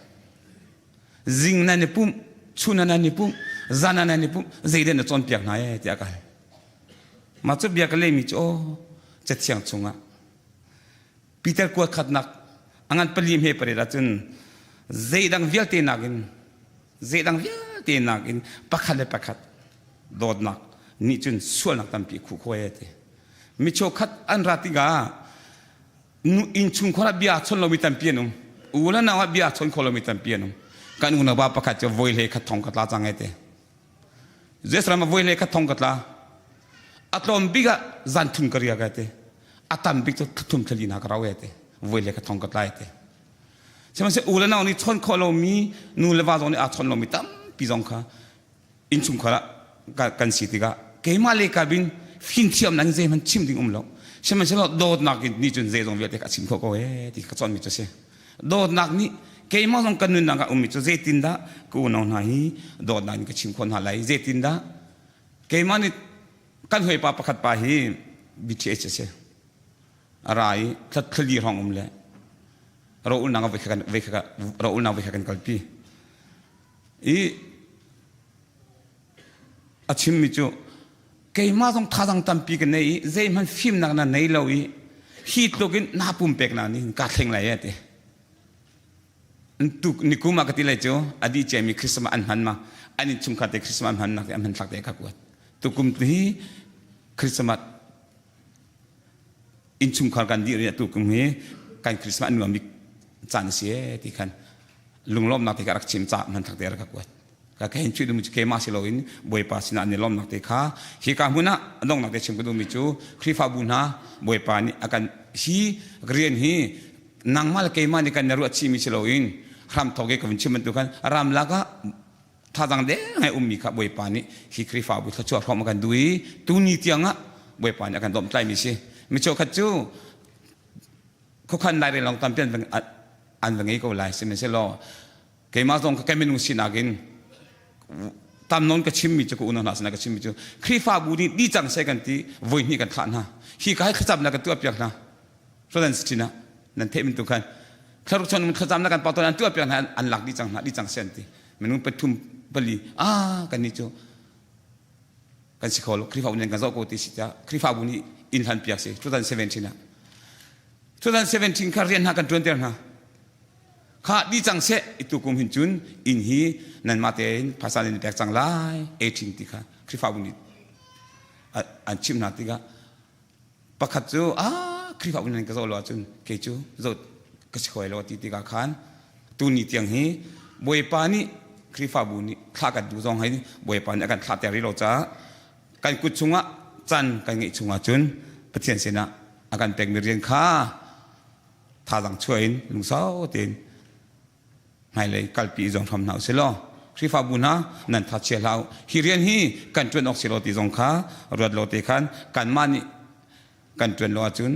Zing nan i pumh, chun ah nan i pumh, zan ah nan i pumh, zeidah na cawnpiak hna ee tiah ka hal. Mah cu bia ka lehmi cu aw cathiang chungah Peter kuat khatnak a ngan pali hme pariat ahcun zeidang vialte nakin zeidang vialte nakin pakhat le pakhat dawtnak nih cun sualnak tampi khuh khuai a ti. Mi cheukhat an ra tikah nu innchungkhar ah bia chon lomi tampi an um. U le nau ah bia chon kho lomi tampi an um. Kan unaupa pakhat cu voi hlei khat thong ka tla cang ai te. Jesram ah voi hlei khat thong ka tla. A tlawm bik ah zan thum ka riak te. A tam bik cu thum thali na ka rau te. Voi le ka thong ka tlai te. Sihmanhsehlaw u le nau nih chawn khawh lomi nu le va zong nih aa chawn lomi tampi zong kha innchungkhar ah kan si tikah keimah le ka bin fimthiamnak in zeihmanh chim ding um lo. Sihmanhsehlaw dawtnak in nih cun zeizong vialte ka chim khawh ko ee ti ka cawnmi cu a si. Dawtnak nih keimah zong kan nunnak ah ummi cu zeitindah ka unau hna hi dawtnak in ka chim khawh hna lai zeitindah keimah nih kan hawipa pakhat pa hi BTH a si. A ra i thla hrawng um le ro-ulnak ro-ulnak voi kha kan kalpi. I a chimmi cu keimah zong thazang tampi ka nei i zeihmanh fimnak na nei lo i hi tluk in naa pumpek na nih kaa thleng lai e ti. Tuk nikum ah ka ti lai cu a dih ciami Christmas an hman ma an innchungkhar te Christmas an hmannak an hman thlak te ka kuat. Tukum hi Christmas innchungkhar kan dih ri atu kum hi kan Christmas an nuam bik caan a si e ti khan lunglawmnak te ka rak chim ca hman thak te rak ka kuat ka ka hin chuih dum cu keimah si loin Bawipa sinah an i lawmnak te kha hi ka hmun ah donghnak te chim ka duhmi cu Khrihfabu hna Bawipa nih a kan hi rian hi nangmah le keimah nih kan i ruah chihmi si loin hram thawk i ka vun chim bantuk khan ram lak ah thazang deng ngai ummi kha Bawipa nih hi Khrihfabu thluachuah hrawm a kan duh i tuni tiang ah Bawipa nih a kan dawmhtlaimi si. Mi cheukhat cu khuakhan lairel lawng tampi an va ngei ko lai sihmanhsehlaw keimah zong ka minung sinak in tam nawn ka chimmi cu ka unau hna sinah ka chimmi cu Khrihfabu nih di cang seh kan ti voi hnih kan thlah hna hi ka hi thlacamnak kan tuah piak hna Rodan City na nan theih bantuk khan thlaruk chon thlacamnak kan pak tawn an tuah piak hna an lak dih cang hna dih cang seh an ti minung pathum pali ah kan nih cu kan si kho lo Khrihfabu nih kan zoh ko ti si tiah Khrihfabu nih inn hlan piak si 2017 ah 2017 kha rian hna kan ṭuan ter hna kha di cang seh itu kum hin cun inn hi nanmah tein phaisa nan pek cang lai 18 ti kha Khrihfabu nih an chimh hna tikah pakhat cu ah Khrihfabu nan ka zoh lo ahcun kei cu zoh ka si kho lo ti tikah khan tu ni tiang hi Bawipa nih Khrihfabu nih thlah kan duh zong hei Bawipa nih a kan thlah ter rih lo caah kan kut chungah can kan ngeih chungah cun Pathian sinah a kan pekmi rian kha thazaang chuah in lungsau tein hmailei kalpi i zuam hram hna usih law Khrihfabu hna nan tha chia hlah u hi rian hi kan ṭuan awk si lo ti zong kha ruat lo te khan kanmah nih kan ṭuan lo ahcun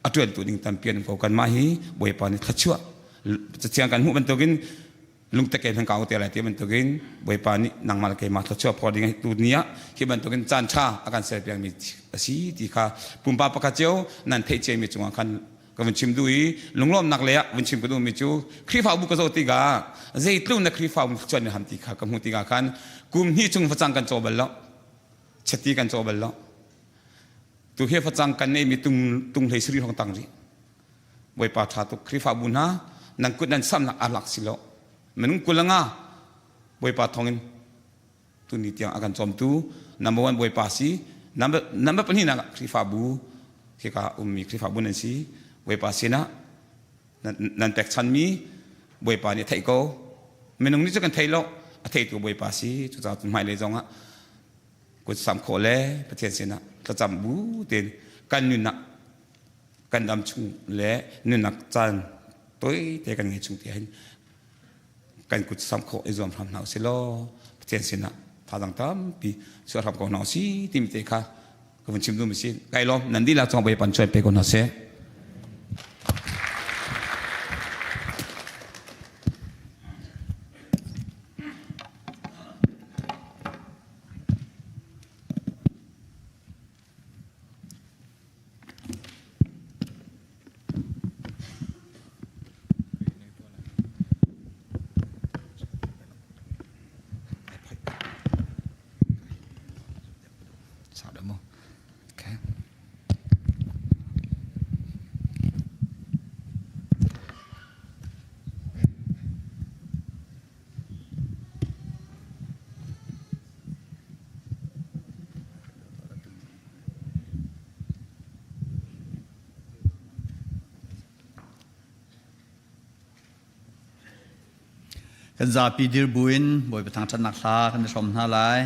a ṭuantu ding tampi an um ko kanmah hi Bawipa nih thluachuah cathiang kan hmuh bantukin lungteke hman ka te lai ti bantukin Bawipa nih nangmah le keimah thluachuah phor ding tu ni ah hi bantukin caan ṭha a kan serpiak mi a si ti kha pumpak pakhat cio nan theih ciami cungah khan ka vun chim duh i lunglawmnak lei ah vun chim ka duhmi cu Khrihfabu ka zoh tikah zeitluk na Khrihfabu chuan na ham ti kha ka hmuh tikah khan kum hnih chung facang kan caw bal lo chiti kan caw bal lo tu hi facang kan neimi tung tung hlei sari hong tang rih Bawipa ṭha tuk Khrihfabu hna nan kut nan samnak a lak si lo minung kulanga Bawipa thawngin tuni tiang a kan cawmtu number one Bawipa si number number pahnihnak ah Khrihfabu hika ummi Khrihfabu nan si Bawipa sinah nan pekchanmi Bawipa nih a theih ko minung nih cu kan thei lo a theitu Bawipa si cucaah cun hmailei zongah kut sam khawh le Pathian sinah thlacam bu tein kan nunnak kan dam chung le nunnak caan toite kan ngei chung te hin kan kut sam khawh i zuam hram hna usih law Pathian sinah thazaang tampi chuah hram ko hna usih timi te kha ka vun chim duhmi si kai lawm nan dihlak cungah Bawipa chuan pe ko hna seh. Kan zapi dir buin Bawipa thangṭhatnak hla kan i hrawm hna lai.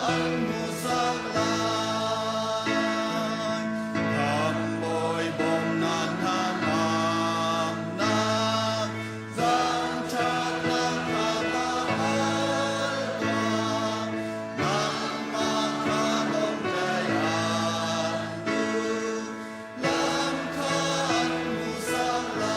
an hmuhsak lai. Khamhbawi bawmhnak hnangamnak, Thangṭhatnak kha ka hal tuah. Nangmah kha dongtlai an duh, lam kha an hmuhsak lai.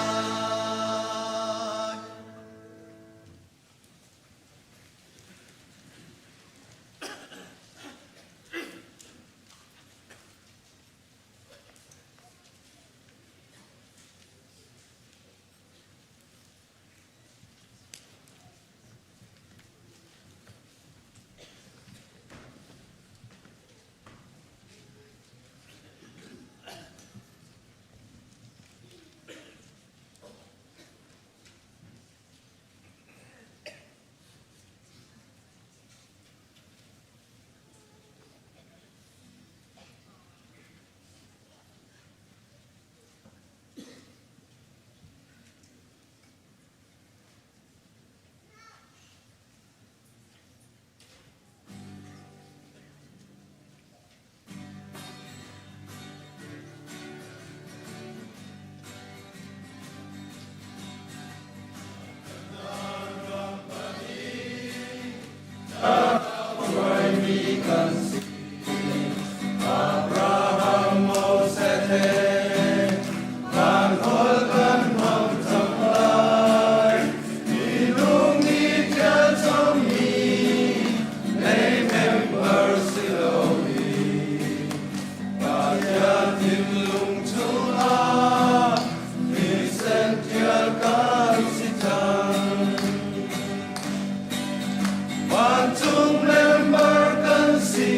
Vancung member kan si,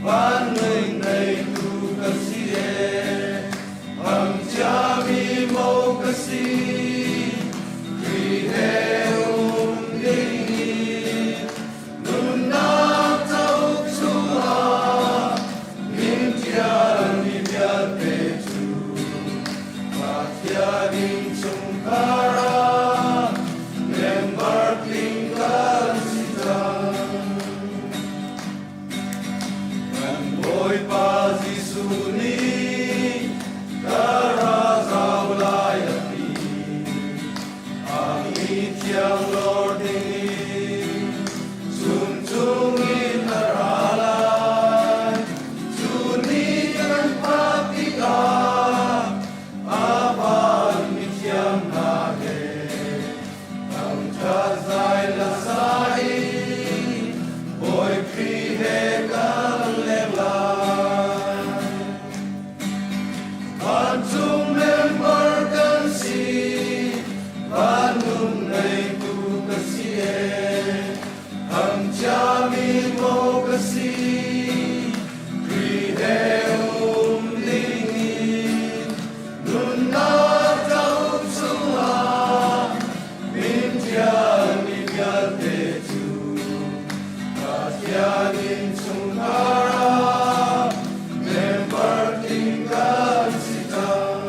van ngeitu kan si e, ham ciami mo ka si, Khrih he um ding i, nunnak cauk chungah min ṭialmi vialte cu Pathian innchungkhar ah member tling kan si cang. Kan Bawipa Jesuh nih ka ra zau lai a ti. A mi thiang lor dingin chungcung in a ra lai. Cu ni kan phak tikah a van mithiam hna he thangṭhat zai la sa in Bawi Khrih he kan leng lai. Vancung member kan si, van nun ngeitu ka si e. Ham ciami maw ka si, Khrih he um ding in nunnak cauk chungah min ṭialmi vialte cu Pathian innchungkhar ah member tling kan si cang.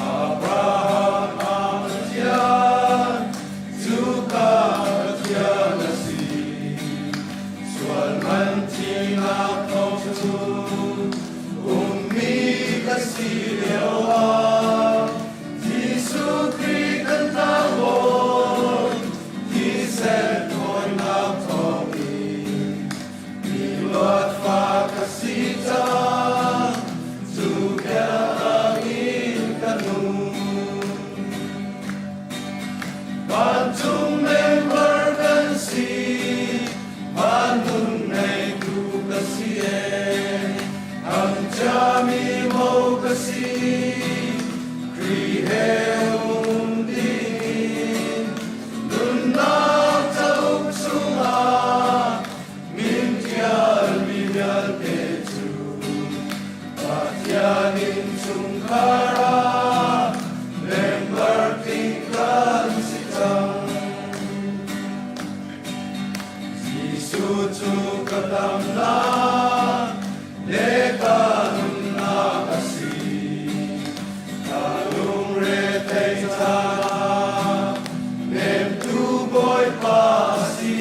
Abraham a Pathian, cuka Pathian a si. Sual man thihnak thawng cu ummi ka si lio ah Jesuh Khrih kan tlangbawi, thisen thawinak thawngin mi luatfa ka si cang, cu in ka nung. Vancung member kan si, van nun ngeitu ka si e, ham ciami mo ka si, Khrih he um dingin nunnak cauk chungah min ṭialmi vialte cu Pathian innchungkhar ah member tling kan si cang. Jesuh cu ka damnak le ka nunnak a si. Ka lungre thei caan ah nemtu Bawipa a si.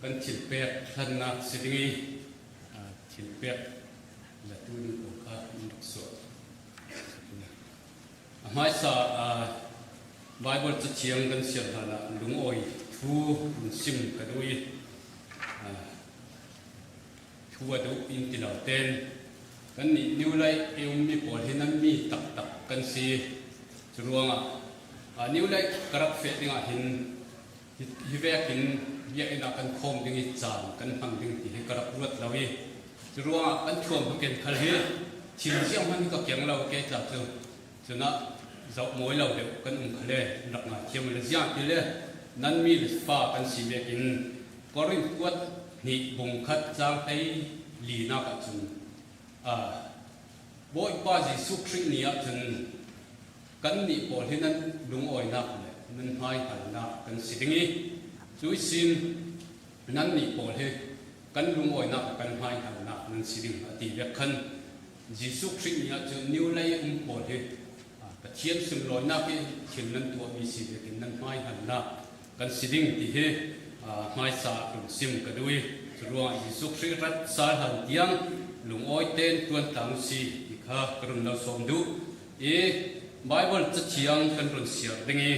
Kan thil pek hlannak si ding i thil pek latu ding pawl kha an rak suah. A hmaisa Baibal cathiang kan siar hlan ah lungawi thu in sim ka duh i thu a duh in ti lo ten kan nih New Light i ummi pawl hi nan mi taktak kan si. Cu ruangah New Light ka rak feh dingah hin hi vek in biakinn ah kan khawm ding i caan kan hmang ding ti hi ka rak ruat lo i cu ruangah kan thuam ken khal hi thil ziang hmanh hi ka keng lo ke tla cu cunah zoh mawi lo deuh kan um khale rak ngai thiam le ziang ti le nan mi le fa kan si vek in Korinth kuat hnih bung khat caang hlei li nak ah cun Bawipa Jesuh Khrih ni ah cun Kannih pawl hi nan lungawinak le nan hmaihngalnak kan si ding i cu sin nannih pawl hi kan lungawinak le kan hmaihngalnak nan si ding a ti vek khan Jesuh Khrih ni ah cun new lei um pawl hi Pathian sunlawinak i thil nan tuahmi si vekin nan hmaihngalnak kan si ding ti hi hmaisa lungsim ka duh i cu ruangah Jesuh Khrih rat sal hlan tiang lungawi tein tuan tlang si ti kha ka run lo sawm duh. I Baibal cathiang kan run siar ding i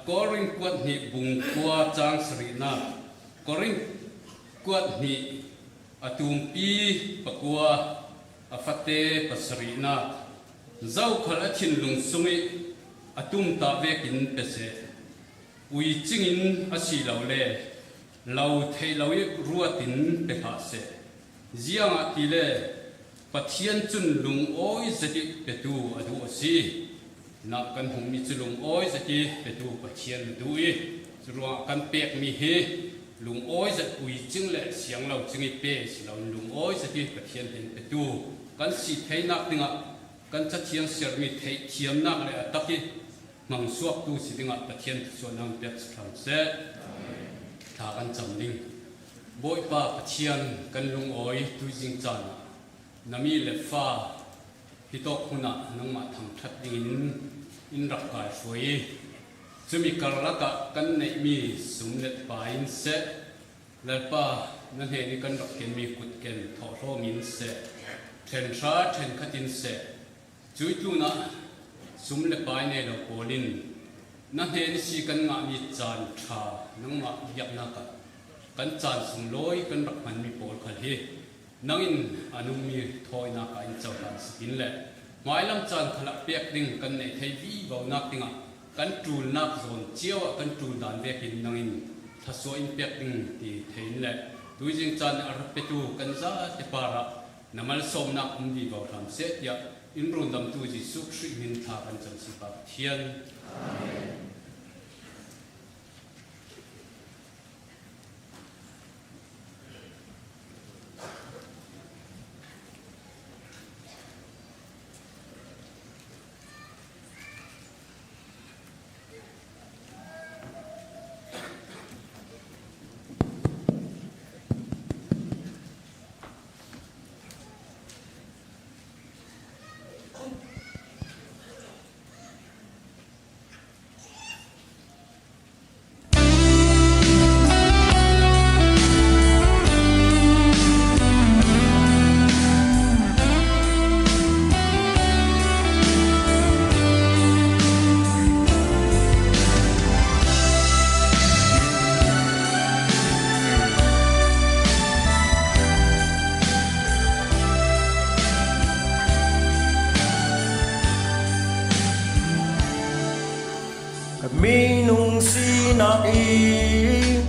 Korin kuat hnih bung khua caang sarihnak Korin kuat hnih a tumpi pakua a fate pasarihnak zokhal a thinlung sung i a tumta vekin pe seh ui cingin a si lo le lo thei lo i ruat in pe hlah seh Ziangah ti le Pathian cun lungawi zati petu a duh a si. Nak kan hmuhmi cu lungawi zati petu Pathian a duh i cu ruangah kan pekmi hi lungawi zat puicing le siang lo cing i pe si loin lungawi zati Pathian hin petu kan si theinak dingah kan cathiang sermi theihthiamnak le a tak i hmang suaktu si dingah Pathian thluachuahnak pek si hram seh. Thla kan cam ding. Bawipa Pathian kan lungawi tuizing caan ah na mi le fa hi tawk hmun ah nangmah thangṭhat dingin in rak kai hruai i cumi karlak ah kan neihmi sum le pa in seh, Lalpa na hnen i kan rak kenmi kutken thawhlawm in seh, ṭhenhra ṭhenkhat in seh, Cui tlun ah sum le pai nei lo pawl in na hnen si kan ngahmi caan ṭha nangmah biaknak ah kan caan sunglawi kan rak hmanmi pawl khal hi nang in a nungmi thawinak ah in cohlan si tin le hmailam caan khal ah pek ding kan neih thei vivo nak dingah kan ṭulnak zawn cio ah kan ṭul dan vek in nang in thlasua in pek ding ti thein le tuizing caan a rak petu kan zate par ah Na malsawmnak um dih ko hram seh tiah in rundamtu Jesuh Khrih min thla kan cam si Pa Pathian. Amen. Minung sinak i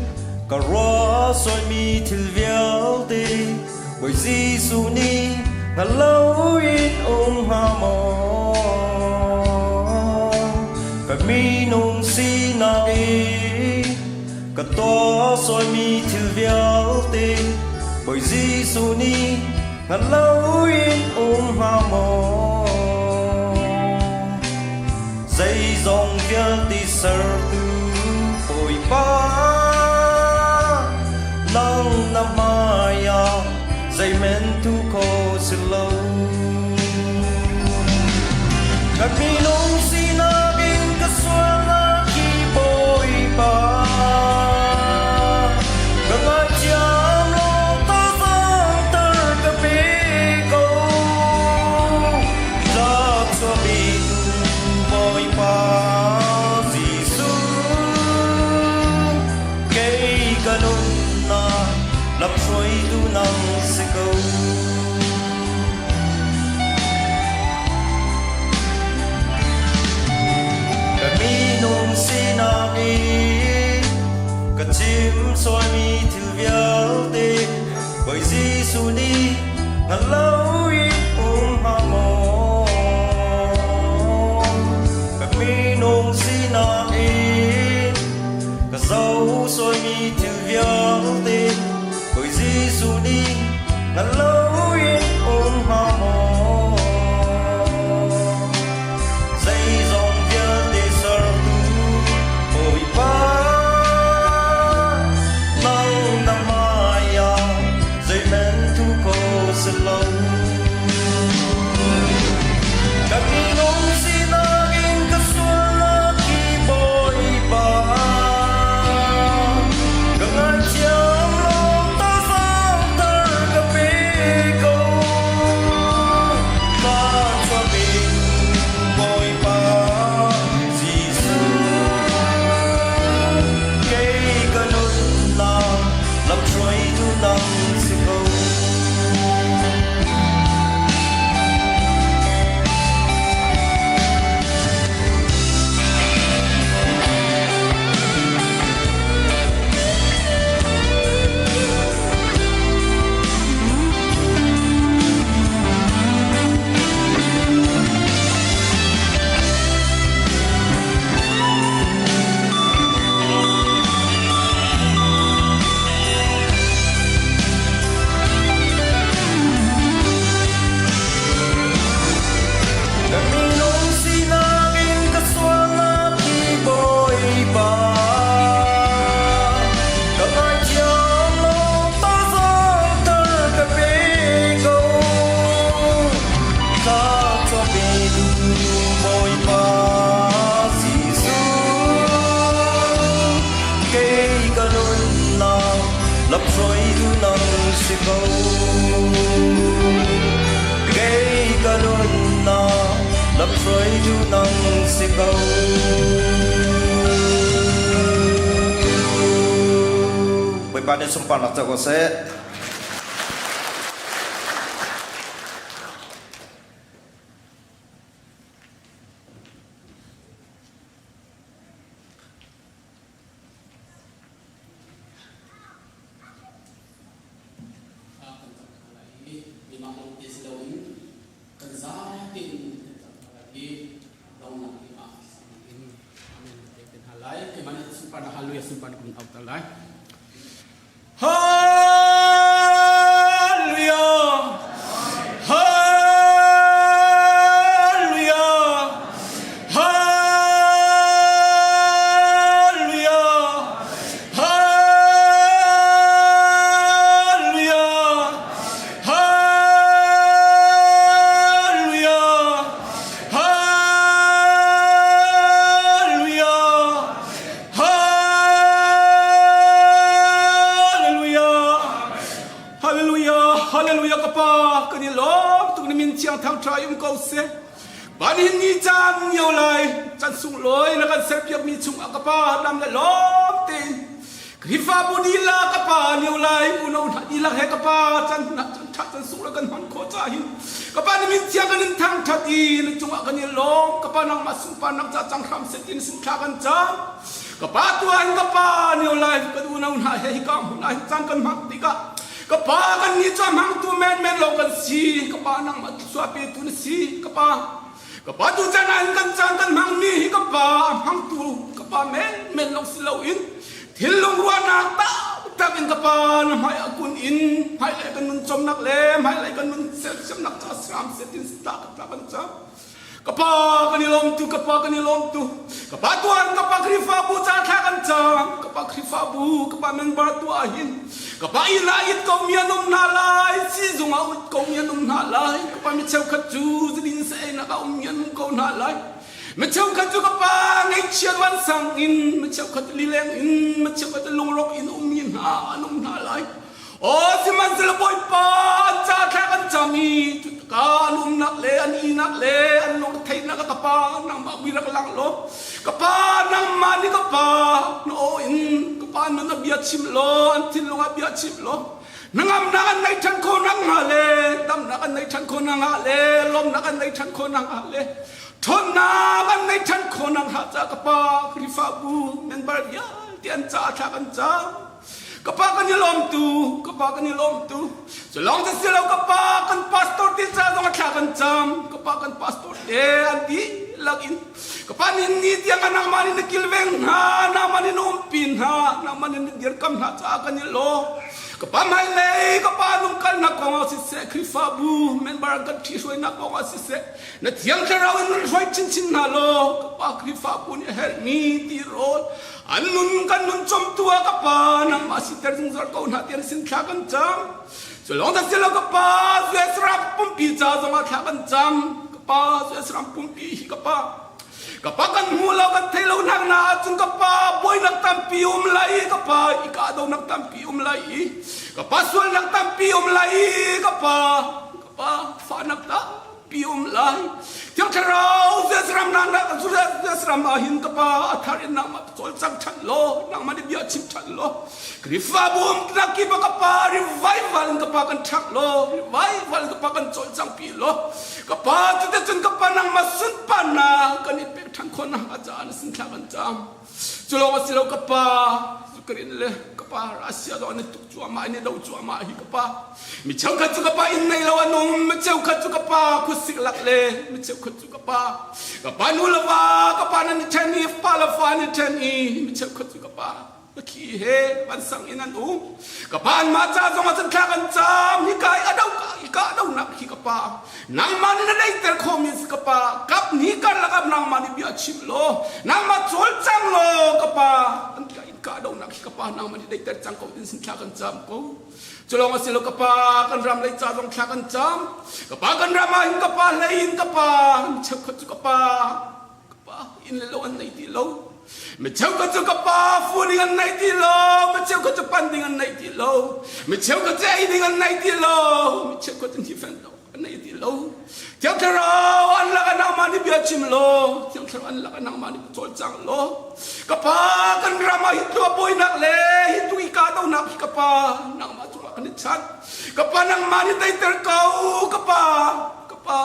ka ruah sualmi thil vialte Bawi Jesuh nih hngal loin um hnga maw? Ka minung sinak i Ka tuah sualmi thil vialte Bawi Jesuh nih hngal loin um hnga maw? Zeizong vialte sertu Bawipa nang na hmai ah zeimen tu kho si lo. Ka minung sinak in ka sualnak hi Bawipa. Ngalo in um hnga maw? Ka minung sinak in ka zoh sualmi thil vialte Bawi Jesuh nih ngalo in um hnga maw? Zeizong vialte sertu Bawipa nang na hmaiah zeihmanh thu ko si lo. Ka minung sinak in ka sualnak hi Bawipa ka ngaithiam law tazangter ka pe ko. Ka chuahpi Bawipa Jesuh kei ka nunnak lamhruaitu nang si ko. Ka minung sinak in ka sualnak hi Bawipa ka ngaithiam law tazangter ka pe ko. Ka chuahpitu Bawipa Jesuh kei ka nunnak lamhruaitu nang si ko. Kei ka nunnak lamhruaitu nang si ko. Bawipa nih sunparnak co ko seh. Mimah lawng te si loin kan zapi in kan cam hna lai i donghnak ni ah in amen te kan hal lai. Keimah nih sunparnak hallelujah sunparnak kan auh lai. Hallelujah! Hallelujah! Hallelujah! Hallelujah! Hallelujah! Hallelujah! Hallelujah! Hallelujah! Hallelujah ka pa kan i lawm tuk na min thiang thangṭha um ko seh. Van hin ni caan nio lai can sunglawi na kan serpiak mi chung ah ka pa dam le lawm tein Khrihfabu dila ka pa nio lai uno hna dilak he ka pa can hna can ṭha can sung le kan hman khawh ca hin ka pa na min thiang kan in thangṭhat i na cungah kan i lawm ka pa nangmah sunparnak ca cang hram seh tin sin thla kan cam Ka pa tuah in ka pa nio lai kan unau hna he hika hmun ah hin caan kan hmang tikah ka pa kan nih cu a hmangtu menmen lawng kan si ka pa nangmah thluachuah petu na si ka pa ka pa tu caan ah hin kan caan kan hmangmi hi ka pa a hmangtu ka pa menmen lawng si loin thinlung ruahnak taktak in ka pa na hmai ah kun in hmailei kan nun cawmnak le hmailei kan nun sersiamnak ca siram setin ta ka kan cam Ka pa kan i lawm tu, ka pa kan i lawm tu. Ka pa tuan, ka pa Khrihfabu ca thla kan cam. Ka pa Khrihfabu, ka pa member tu ah hin. Ka pa inn ah it ko mi an um hna lai, sizung ah ut ko mi an um hna lai. Ka pa mi cheukhat cu zudin sa einak ah um mi an um ko hna lai. Mi cheukhat cu ka pa ngaihchiat vansang in, mi cheukhat lileng in, mi cheukhat lungrawk in um mi hna an um hna lai. Aw sihmanhsehlaw Bawipa an ca thla kan cam i cutika an umnak le an ihnak le an lungretheihnak ka pa nangmah mui rak lang law ka pa nangmah nih ka pa na aw in ka pa nun a bia chim law an thinlung ah bia chim law hnangamnak an nei ṭhan khawh nakhnga le damnak an nei ṭhan khawh nakhnga le lawmnak an nei ṭhan khawh nakhnga le ṭhawnnak an nei ṭhan khawh nakhnga ca ka pa Khrihfabu member vialte an ca thla kan cam. Ka pa kan i lawm tu, ka pa kan i lawm tu. Cu lawng cu si lo ka pa kan pastor te ca zong a thla kan cam. Ka pa kan pastor te an dihlak in ka pa nih ni tiang ah nangmah nih na kilveng hna, nangmah nih na umpi hna, nangmah nih na dirkam hna caah kan i lawm. Ka pa hmailei ka pa lungkalnak kong ah siseh, Khrihfabu member an kan ṭhihruainak kong ah siseh, na Thiang Thlarau in run hruai chinchin hna law ka pa Khrihfabu nih a herhmi tirawl an nun kan nun cawmtu ah ka pa nangmah siter zungzal ko hna tian sin thla kan cam. Cu lawng dah si lo ka pa US ram pumpi ca zong ah thla kan cam. Ka pa US ram pumpi hi ka pa Ka pa kan hmu lo kan thei lo nak na ahcun ka pa buainak tampi um lai ka pa i kahdonak tampi um lai i ka pa sualnak tampi um lai i ka pa ka pa fahnak tampi um lai. Thiang Thlarau US ram nak nak US ram ah hin ka pa a thar in nangmah cawlcang ṭhan law nangmah nih bia chim ṭhan law Khrihfabu umnak kip ah ka pa revival in ka pa kan ṭhangh law revival in ka pa kan cawlcang pi law Ka pa cuticun ka pa nangmah sunparnak kan i pek ṭhan khawh nakhnga caah na sin thla kan cam. Cu lawng a si lo ka pa Ukraine le ka pa Russia zong an i tuk cuahmah an i do cuahmah hi ka pa. Mi cheukhat cu ka pa inn nei lo an um, mi cheukhat cu ka pa khuasik lak le mi cheukhat cu ka pa ka pa nu le va ka pa nan i ṭhen i pa le fa an i ṭhen i mi cheukhat cu ka pa Khi he vansang in an um. Ka pa anmah ca zong ah cun thla kan cam. Hika i a do hika a donak hi ka pa. Nangmah nih na deiter khawhmi si ka pa. Kap hnih karlak ah nangmah nih bia chim law, nangmah cawlcang law ka pa. An ka in ka donak hi ka pa nangmah nih deiter cang ko tin sin thla kan cam ko. Cu lawng a si lo ka pa kan ram lei ca zong thla kan cam. Ka pa kan ram ah hin ka pa hlei in ka pa cheukhat cu ka pa ka pa inn le lo an nei ti lo mi cheukhat cu ka pa fu ding an nei ti lo mi cheukhat cu pan ding an nei ti lo mi cheukhat cu ei ding an nei ti lo mi cheukhat cu hnifen lo an nei ti lo Thiang Thlarau an lak ah nangmah nih bia chim law Thiang Thlarau an lak ah nangmah nih cawlcang law ka pa kan ram ah hi tlua buainak le hi tu i kahdohnak hi ka pa nangmah cungah kan i chan ka pa nangmah nih teiter ko ka pa ka pa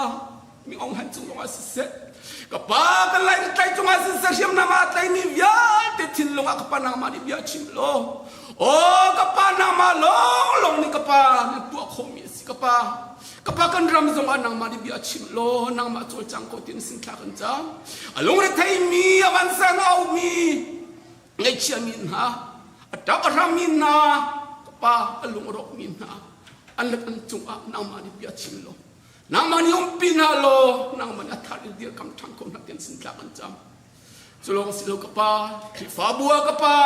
mi ong han cung zongah siseh ka pa kan lai tlai cungah siseh hriamnam ah tlaimi vialte thinlung ah ka pa nangmah nih bia chim law aw ka pa nangmah lawng lawng nih ka pa na tuah khawhmi a si ka pa ka pa kan ram zongah nangmah nih bia chim law nangmah cawlcang ko tin sin thla kan cam a lungre theimi a vansan a aumi ngaihchiami hna a ṭap a hrammi hna ka pa a lung a rawkmi hna an le kan cungah nangmah nih bia chim law Nangmah nih umpi hna law nangmah nih a thar in dirkam ṭhan ko hna tian sin tlak an cam. Cu lawng si lo ka pa, Khrihfabu ah ka pa,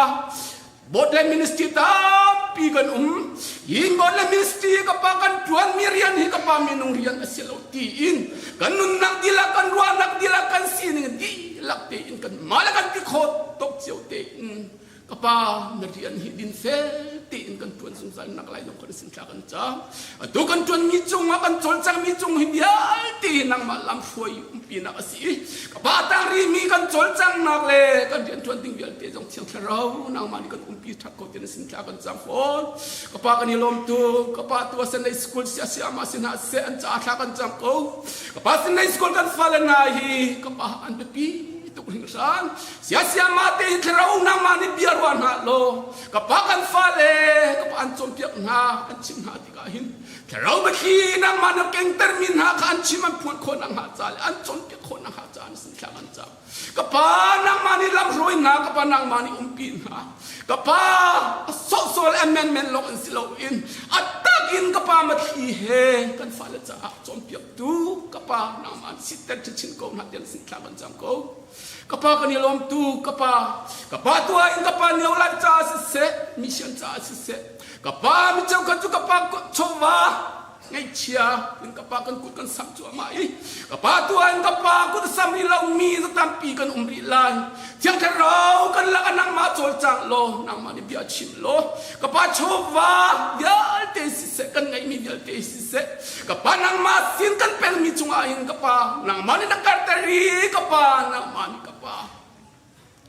board le ministry tampi kan um. Hi board le ministry ka pa kan ṭuanmi rian hi ka pa minung rian a si lo tiin kan nunnak dihlak kan ruahnak dihlak kan sining dihlak tein kan mah le kan ti khawh tok cio tein Ka pa, na rian hi dinfel tein kan ṭuan zungzal nak lai zong kan sin thla kan cam. Atu kan ṭuanmi cungah kan cawlcangmi cung hi vialte hi nangmah lamhruai umpinak a si i ka pa tang rihmi kan cawlcangnak le kan rian ṭuan ding vialte zong Thiang Thlarau nangmah nih kan umpi ṭhat ko ti na sin thla kan cam fawn. Ka pa kan i lawm tuk. Ka pa tu a Sunday school sia siama si hna seh an caah thla kan cam ko. Ka pa Sunday school kan fale hna hi ka pa an biapi tuk hringhran. Siasiama te hi thlarau nangmah nih bia ruah hna law ka pa kan fale ka pa an cawnpiak hna an chimh hna tikah hin thlarau biathli nangmah na kengtermi hna kha an chim an phuan khawh nakhnga ca le an cawnpiak khawh nakhnga ca an sin thla kan cam ka pa nangmah nih lamhruai hna ka pa nangmah nih umpi hna ka pa a sawhsawh le a menmen lawng in si loin a tak in ka pa mathli he kan fale caah cawnpiaktu ka pa nangmah sitter chinchin ko hna tiang sin thla kan cam ko Ka pa kan i lawm tu ka pa ka pa tu ah in ka pa nio lai caah siseh mission caah siseh ka pa mi cheukhat cu ka pa chawva ngaihchia in ka pa kan kut kan sam cuahmah i ka pa tu ah in ka pa kut sam rih lo mi za tampi kan um rih lai thiang thlarau kan lak ah nangmah cawlcang law nangmah nih bia chim law ka pa chawva vialte siseh kan ngeihmi vialte siseh Ka pa nangmah sin kan pekmi cungah hin ka pa nangmah nih na karter i ka pa nangmah nih ka pa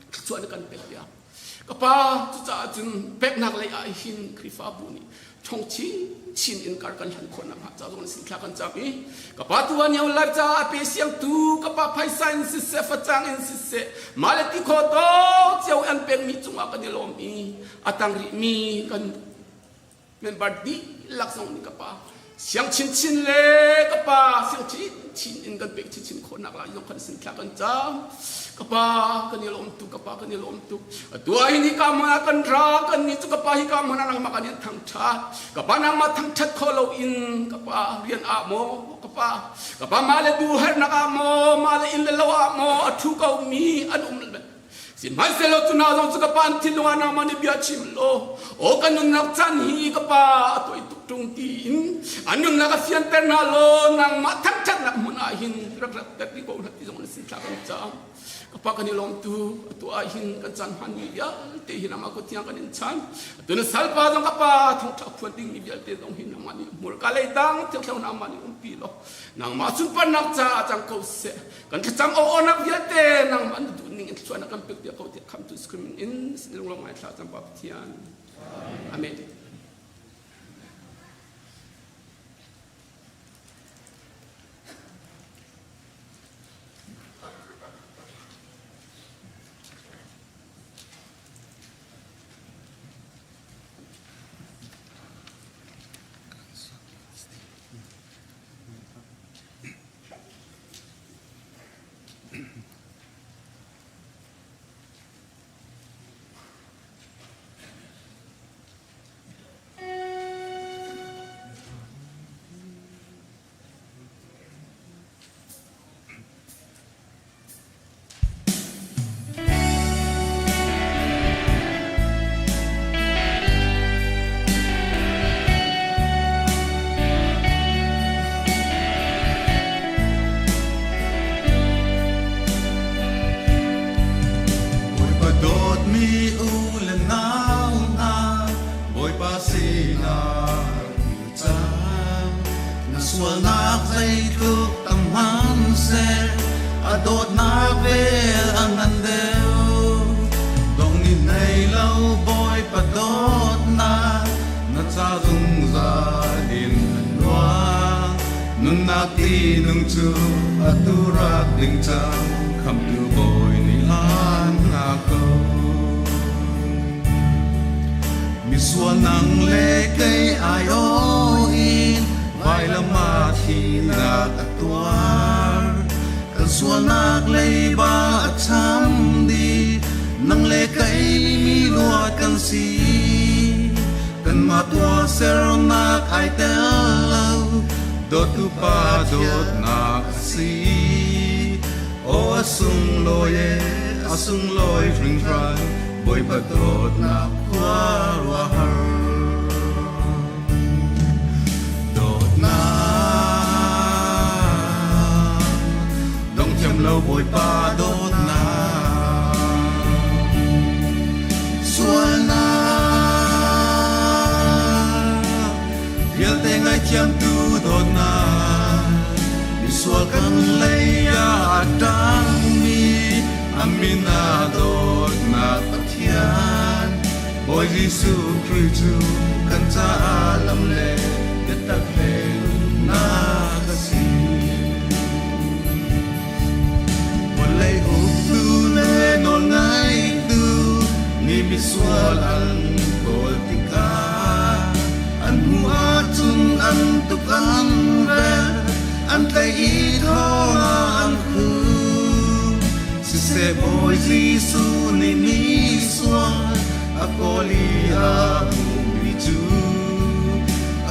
thluachuah na kan pek piak. Ka pa cucaah cun peknak lei ah hin Khrihfabu nih Ṭhong chinchin in kar kan hlan khawh nakhnga ca zong sin thla kan cam i ka pa tu an lai ca a pe siangtu ka pa phaisa in siseh facang in siseh mah le ti kho to cio an pekmi cungah kan i lawm i a tang rihmi kan member dihlak zong nih ka pa siang chinchin le ka pa siang chinchin in kan pek chinchin khawhnak lai zong kan sin thla kan cam ka pa kan i lawm tuk ka pa kan i lawm tuk atu ah hin hika hmun ah kan ra kan ni cu ka pa hika hmun ah nangmah kan in thangṭhat ka pa nangmah thangṭhat kho lo in ka pa rian ah maw ka pa ka pa mah le du hernak ah maw mah le inn le lo ah maw a ṭhu ko mi an um Sihmanhsehlaw cu hna zong cu ka pa an thinlung ah nangmah nih bia chim law aw ka nunnak caan hi ka pa a tuai tuk ṭung tiin an nunnak a fianter hna law nangmah thangṭhatnak hmun ah hin rak ratter dih ko hna ti zong na sin thla kan cam. Ka pa kan i lawm tu atu ah hin kan caan hmanmi vialte hi nangmah kut tiang kan in chan. Atu na salpa zong ka pa thawngṭha phuan dingmi vialte zong hi nangmah nih hmurka lei dang thiangthlarau nangmah nih umpi law nangmah sunparnak caah cang ko seh. Kan thlacam aw-awnak vialte nangmah na duh ning in thluachuah na kan pek piak ko tiah khamtu screaming in lunglawm ngai thla cam Pa Pathian. Amen. Bawipa dawtmi u le nau hna, Bawipa sinah kir cang. Na sualnak zeitluk tam hmanhseh, a dawtnak vel a ngan deuh. Dong ni nei lo Bawipa dawtnak, na ca zungzal in a luang. Nunnak tinung cu atu rak ding cang, khamtu Bawi nih an hngak ko. Misual nang le kei ai aw in vailam ah thihnak a tuar. Kan sualnak leiba a cham dih, nang le kei mi luat kan si. Kanmah tuahsernak ai tel lo, dawtu pa dawtnak a si. Aw a sunglawi e, a sunglawi hringhran, Bawipa dawtnak khuaruahhar. Dawtnak dong thiam lo Bawipa dawtnak. Sualnak vialte ngaithiamtu dawtnak misual kan lei ah a ṭangmi a min ah dawtnak Pathian Bawi Jesuh Khrih cu kan caah lam le biatak le nunnak a si. Vawlei uktu le nawlngaitu nih misual an kawl tikah an hmuh ahcun an tuk an velh, an tlaih i thong ah an khum. Siseh Bawi Jesuh nih misual a kawl i a hmuhmi cu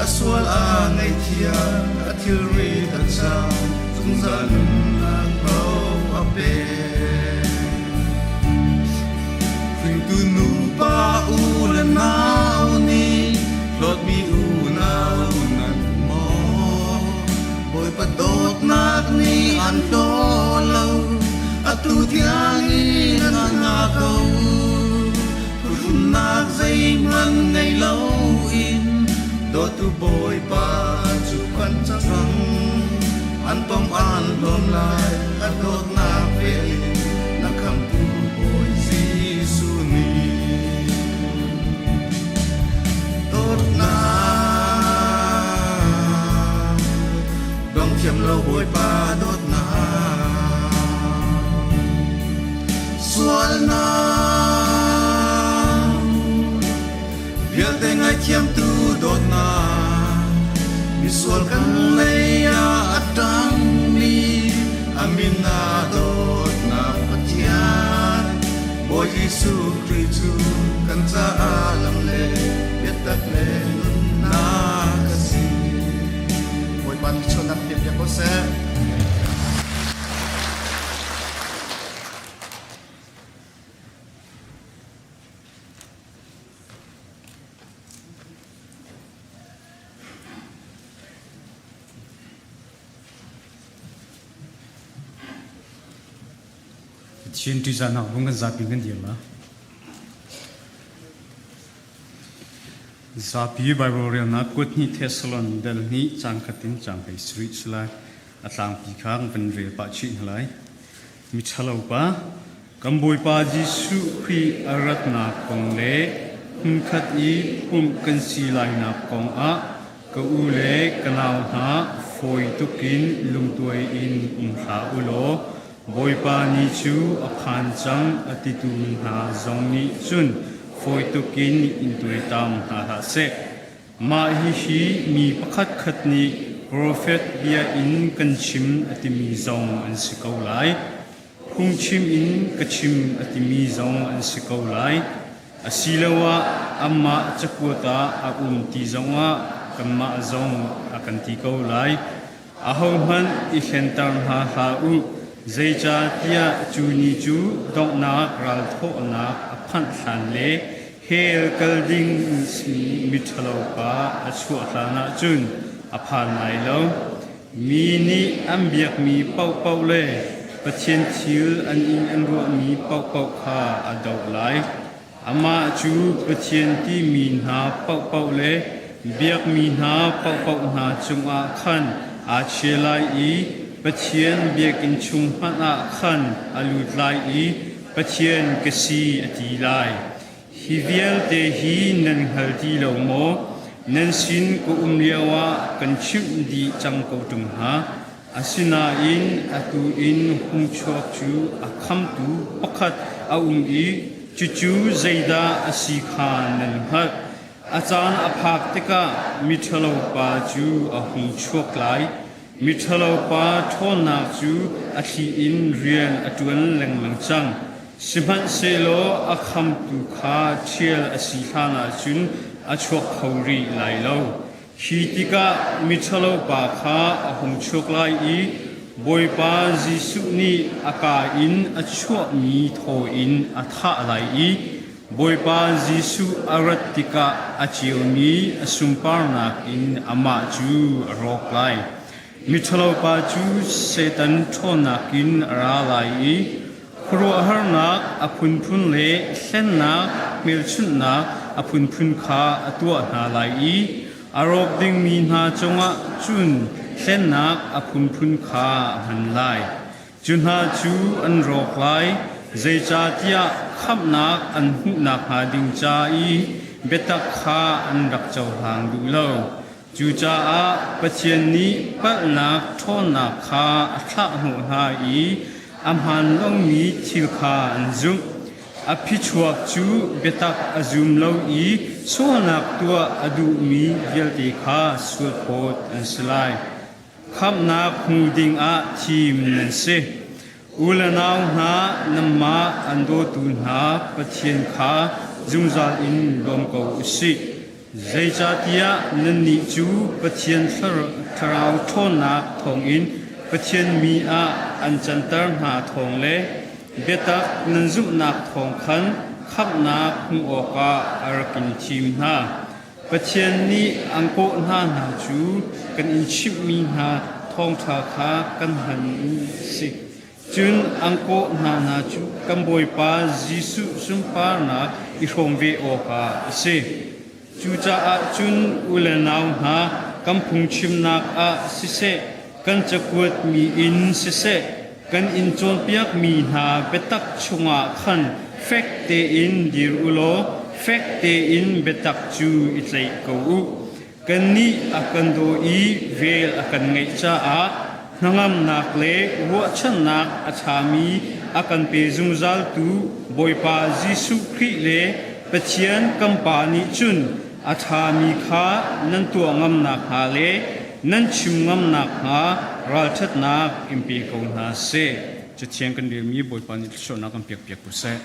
a sual a ngaihthiam, a thilrit a cham, zungzal nunnak ro a pek. Hringtu nupa u le nau nih hlawtmi unau nan maw? Bawipa dawtnak nih an hlaw lo, atu tiangin an ngah ko. Phuhrunnak zeihmanh ngei loin dawtu Bawipa cu kan cang. An pom an hlawm lai, a dawtnak vel in na khamtu Bawi Jesuh nih. Dawtnak. thiam lo Bawipa dawtnak. Sualnak vialte ngaithiamtu dawtnak, misual kan lei ah a ṭangmi a min ah dawtnak Pathian, Bawi Jesuh Khrih cu kan caah lam le biatak le nunnak a si. Bawipa thluachuahnak pe piak ko seh. Pathian ṭihzahnak vung kan zapi kan dir la. Zapi Bible relnak kut hnih Thessalon dal hnih cang khat in cang hei sarih si lai. A tlangpi kha kan van rel pah chih hna lai. Miṭhalo pa, kan Bawipa Jesuh Khrih a ratnak kong le hmunkhat i pumh kan si lainak kong ah ka u le ka nau hna fawi tukin lungtuai in um hlah u law Bawipa ni cu a phan cang a titu hna zong nih cun fawi tukin in tuaitam hna hlah seh. Mah hihi mi pakhatkhat nih profet bia in kan chim a timi zong an si ko lai. Phungchim in ka chim a timi zong an si ko lai. Asiloah amah cakuat ah a um ti zongah kanmah zong a kan ti ko lai. Ahohmanh i hlenter hna hlah u, zeicahtiah cu ni cu donghnak ralthawhnak a phanh hlan le hell kal ding miṭhalo pa a chuah hlanah cun a phan lai lo. Mi nih an biakmi paohpaoh le Pathian thil an in an ruahmi paohpaoh kha a doh lai. Amah cu Pathian timi hna paohpaoh le biakmi hna paohpaoh hna cungah khan aa chia lai i Pathian biakinn chung hmanh ah khan a lut lai i Pathian ka si a ti lai. Hi vialte hi nan hngal ti lo maw? Nan sin ka um lioah kan chimh dih cang ko ṭung hna. Asinain atu in hung chuak cu a khamtu pakhat a um i cucu zeidah a si kha nan hngalh. A caan a phak tikah miṭhalo pa cu a hung chuak lai. Miṭhalo pa ṭhawnnak cu a thli in rian a ṭuan lengmang cang. Sihmanhsehlaw a khamtu kha ṭhial a si hlanah cun a chuak kho rih lai lo. Khi tikah miṭhalo pa kha a hung chuak lai i Bawipa Jesuh nih a kaa in a chuahmi thaw in a thah lai i Bawipa Jesuh a rat tikah a ciomi a sunparnak in amah cu a rawk lai. Miṭhalo pa cu Satan ṭhawnnak in a ra lai i khuaruahharnak a phunphun le hlennak hmelchunhnak a phunphun kha a tuah hna lai i a rawk dingmi hna cungah cun hlennak a phunphun kha a hman lai. Cu hna cu an rawk lai, zeicahtiah khamhnak an hmuh nakhnga ding ca i biatak kha an rak cohlang duh lo. Cucaah Pathian nih palhnak ṭhawnnak kha a thlahhnawh hna i a hmaan lomi thil kha an zumh. A phichuak cu biatak a zum lo i sualnak tuah a duhmi vialte kha sualphawt an si lai. Khamhnak hmu dingah thim nan si. U le nau hna, nanmah an dawtu hna Pathian kha zungzal in lawm ko u sih. Zeicahtiah nannih cu Pathian Thlarau ṭhawnnak thawngin Pathian mi ah an canter hna thawng le biatak nan zumhnak thawng khan khamhnak hmuh awkah a rak in thim hna. Pathian nih an kawh hna hna cu kan in chimhmi hna thawngṭha kha kan hman in a si. Cun an kawh hna hna cu kan Bawipa Jesuh sunparnak i hrawm ve awkah a si. Cucaah cun u le nau hna, kan phungchimnak ah siseh, kan cakuatmi in siseh, kan in cawnpiakmi hna biatak chungah khan fek tein dir u law fek tein biatak cu i tlaih ko u. Kannih a kan daw i vel a kan ngeih caah. Hnangamnak le ruahchannak a ṭhami a kan pe zungzaltu Bawipa Jesuh Khrih le Pathian kan Pa nih cun a ṭhami kha nan tuah ngam nakhnga le nan chim ngam nakhnga ralṭhatnak in pe ko hna seh. Cathiang kan relmi Bawipa nih thluachuahnak kan pekpiak ko seh.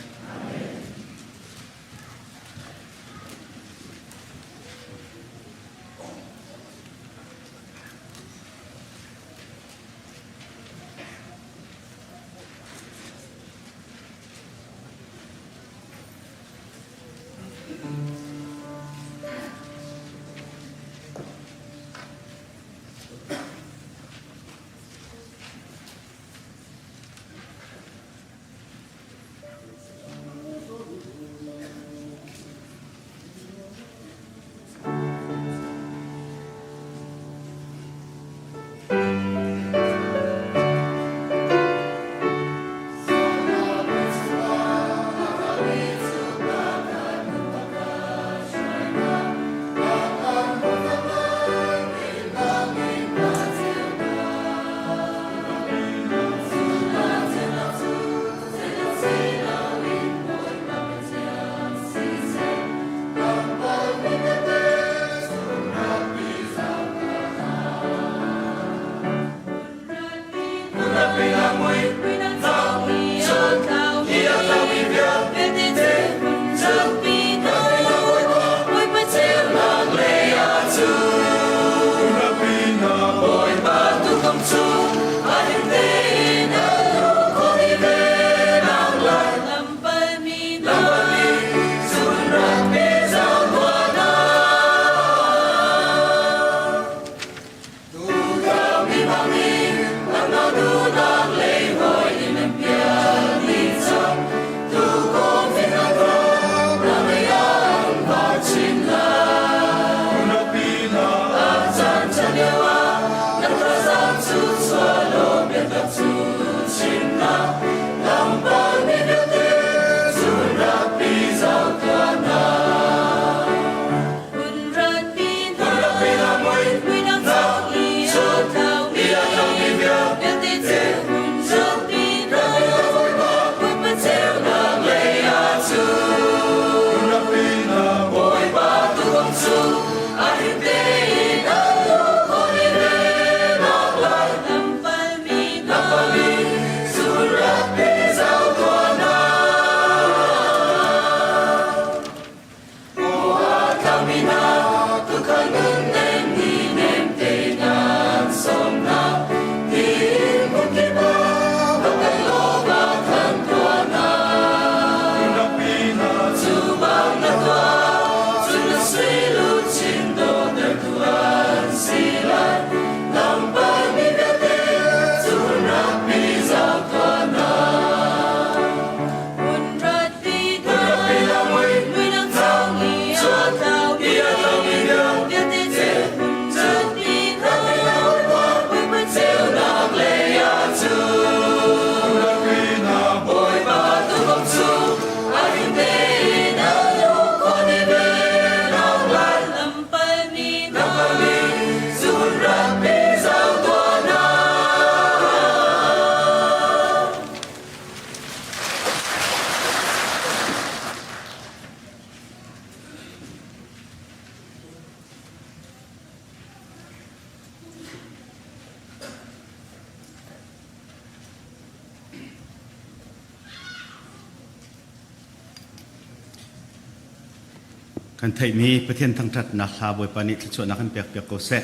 Kan theihmi Pathian thangṭhatnak hla Bawipa nih thluachuahnak kan pekpiak ko seh.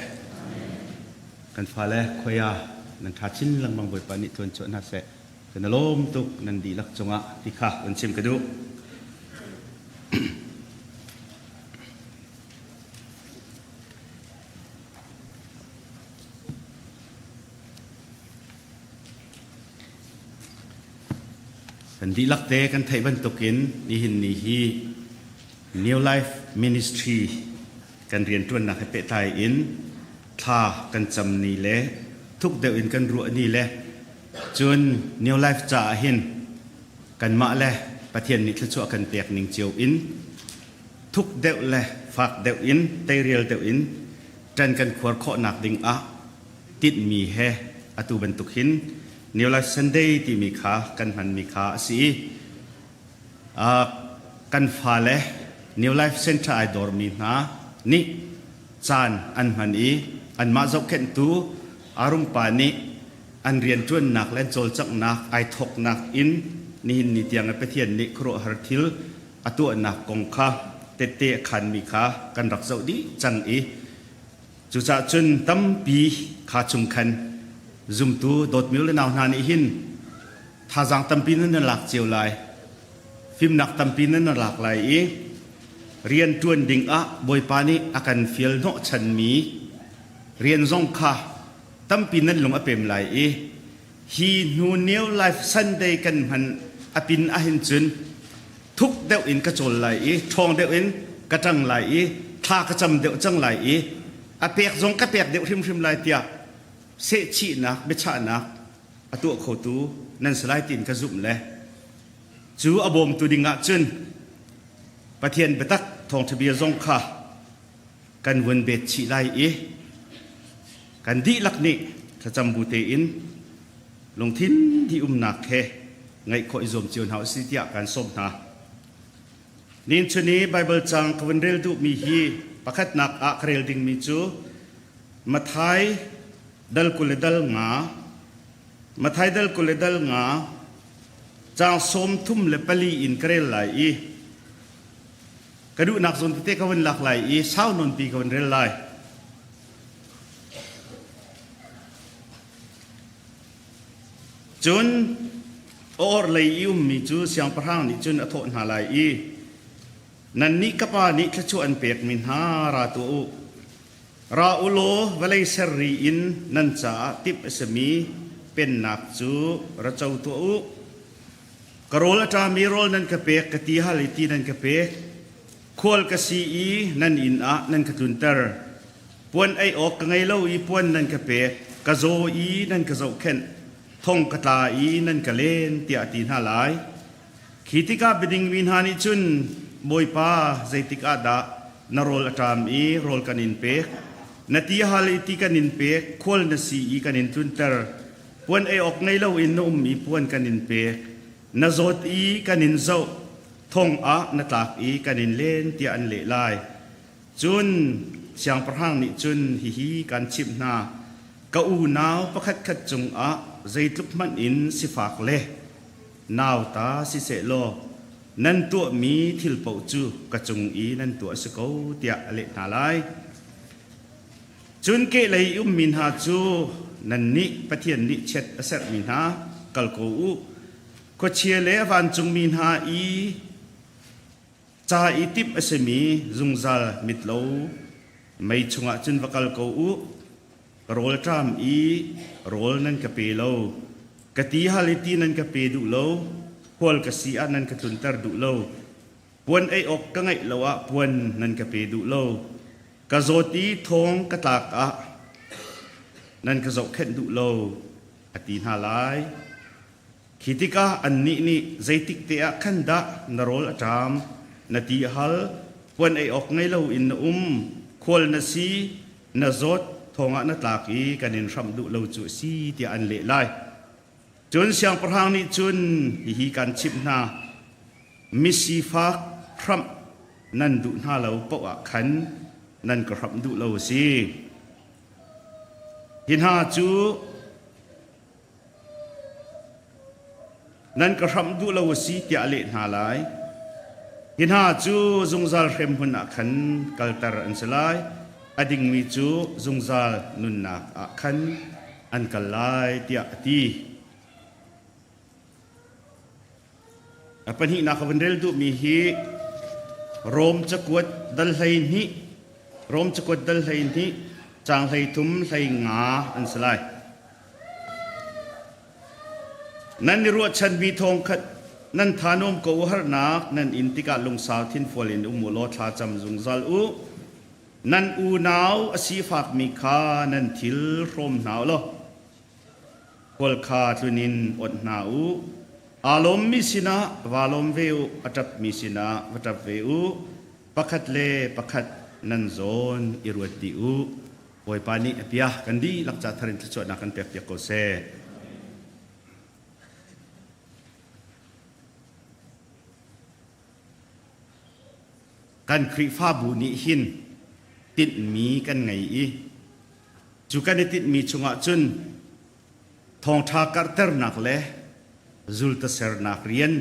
Kan fale khoia nan ṭha chin lengmang Bawipa nih tluan chuah hna seh. Kan i lawm tuk nan dihlak cungah ti kha kan chim ka duh. Kan dihlak te kan theih bantukin nihin ni hi New Life Ministry kan rianṭuannak he pehtlai in thla kan cam ni le thuk deuh in kan ruah ni le cun New Life caah hin kanmah le Pathian nih thluachuah kan pek ning cio in thuk deuh le fak deuh in teirial deuh in ṭan kan khuar khawhnak ding ah tinhmi he Atu bantuk hin New Life Sunday timi kha kan hmanmi kha a si i kan fale New Life Center ai dawrmi hna nih caan an hman i anmah zohkhenhtu Arungpa nih an rianṭuannak le an cawlcanghnak ai thawknak in nihin ni tiang Pathian nih khuaruahhar thil a tuahnak kong kha tette a khanmi kha kan rak zoh dih cang i cucaah cun tampi kha chung khan zumtu dawtmi le nau hna nih hin thazaang tampi nan lak cio lai fimnak tampi nan lak lai i rian ṭuan ding ah Bawipa nih a kan fial hnawhchanmi rian zong kha tampi nan lung a pem lai i hi hnu New Life Sunday kan hman a pin ahhin cun thuk deuh in ka cawl lai i ṭhawng deuh in ka ṭang lai i thla ka cam deuh cang lai i a pek zong ka pek deuh hrimhrim lai tiah sehchihnak biachahnak a tuah khotu nan si lai tiin ka zumh le cu a bawmtu ding ah cun Pathian biatak thawngṭha bia zong kha kan vun bet chih lai i kan dihlak nih thlacam bu tein lungthin dih umnak he ngaih khawh i zuam cio hna usih tiah kan sawm hna. Nin chun i Baibal cang ka vun rel duhmi hi pakhatnak ah ka rel dingmi cu Mathai dal 20 le dal nga Mathai dal 20 le dal nga caang 34 in ka rel lai i ka duhnak zawn tete ka vun lak lai i sau nawnpi ka vun rel lai. Cun a orhlei i ummi cu siangpahrang nih cun a thawh hna lai i, Nannih ka pa nih thluachuah an pekmi hna ra tuah u. Ra u law vawlei ser ri in nan caah timh a simi pennak cu ra co tuah u. Ka rawl a ṭami rawl nan ka pek, ka ti hal i ti nan ka pek. Khual ka si i nan inn ah nan ka tlunter. Puan ei awk ka ngei lo i puan nan ka pek, ka zaw i nan ka zohkhenh, thong ka tla i nan ka len, tiah a ti hna lai. Khi tikah biading mi hna nih cun, Bawipa, zeitik ah dah na rawl a ṭam i rawl kan in pek? Na ti hal i ti kan in pek, khual na si i kan in tlunter. Puan ei awk ngei loin na um i puan kan in pek. Na zawt i kan in zoh, thong ah na tlak i kan in len, tiah an leh lai. Cun siangpahrang nih cun hihi kan chimh hna, ka unau pakhatkhat cungah zeitluk hmanh in sifak le nauta siseh law nan tuahmi thil paoh cu ka cung i nan tuah a si ko, tiah a leh hna lai. Cun kehlei i ummi hna cu nannih Pathian nih chiat a serhmi hna kal ko u. Khuachia le vancungmi hna i ca i timh a simi zungzal mitlo mei chungah cun va kal ko u. Rawl ṭam i rawl nan ka pe lo. Ka ti hal i ti nan ka pe duh lo. Khual ka si ah nan ka tlunter duh lo. Puan ei awk ka ngeih lo ah puan nan ka pe duh lo. Ka zawt i thawng ka tlak ah nan ka zohkhenh duh lo, a ti hna lai. Khi tikah annih nih zeitik te ah khan dah na rawl a ṭam, na ti a hal, puan ei awk ngei loin na um, khual na si, na zawt, thawng ah na tlak i kan in hramh duh lo cu a si, tiah an leh lai. Cun siangpahrang nih cun hihi kan chimh hna, misifak hramh nan duh hna lo paoh ah khan nan ka hramh duh lo a si. Hi hna cu nan ka hramh duh lo a si tiah a leh hna lai. Hi hna cu zungzal hremhmun ah khan kalter an si lai. A dingmi cu zungzal nunnak ah khan an kal lai tiah a ti. A pahnihnak ka vun rel duhmi hi Rom cakuat dal 12 Rom cakuat dal 12 caang 33 35 an si lai. Nan i ruahchanmi thawng khat nan tha nuam ko u harnak nan in tikah lungsau thinfual in um u law thla cam zungzal u. Nan unau a sifakmi kha nan thil hrawm hna u law Khual kha tlun in onh hna u. Aa lawmmi sinah vaa lawm ve u, a ṭapmi sinah va ṭap ve u. Pakhat le pakhat nan zawn i ruat dih u. Bawipa nih a bia kan dihlak ca thar in thluachuahnak kan pekpiak ko seh. Kan Khrihfabu nih hin tinhmi kan ngei i cu kan i tinhmi chungah cun thawngṭha karhternak le zultasernak rian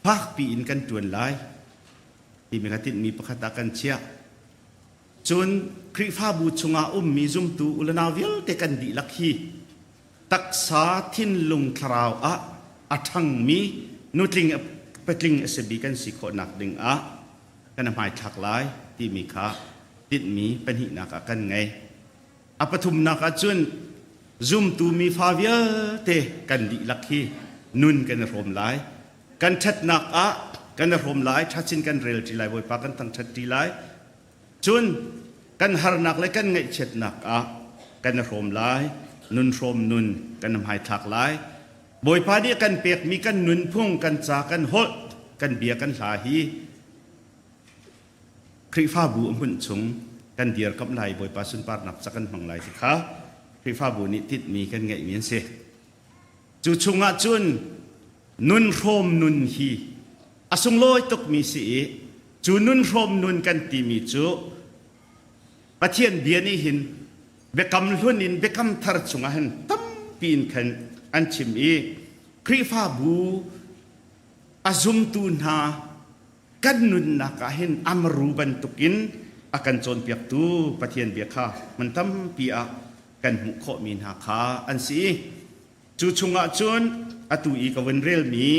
fakpi in kan ṭuan lai timi kha tinhmi pakhat ah kan chiah. Cun Khrihfabu chungah ummi zumtu u le nau vialte kan dihlak hi taksa thinlung thlarau ah a ṭhangmi nutling patling a si bi kan si khawhnak ding ah kan hmaithlak lai timi kha tinhmi pahnihnak ah kan ngei. A pathumnak ah cun zumtu mifa vialte kan dihlak hi nun kan i hrawm lai. Kan ṭhatnak ah kan i hrawm lai, ṭhachin kan rel ṭi lai, Bawipa kan thangṭhat ṭi lai. Cun kan harnak le kan ngaihchiatnak ah kan i hrawm lai, nun hrawm nun kan hmaithlak lai. Bawipa nih a kan pekmi kan nunphung, kan ca, kan holh, kan bia, kan hla hi Khrihfabu a hmunh chung kan dirkamh lai, Bawipa sunparnak ca kan hmang lai ti kha Khrihfabu nih tinhmi kan ngeihmi an si. Cu chungah cun nun hrawm nun hi a sunglawi tukmi si i cu nun hrawm nun kan timi cu Pathian bia nih hin biakam hlun in biakam thar chungah hin tampi in khan an chim i Khrihfabu a zumtu hna kan nunnak ah hin amaru bantukin a kan cawnpiaktu Pathian bia kha hmun tampi ah kan hmuh khawhmi hna kha an si. Cu chungah cun atu i ka vun relmi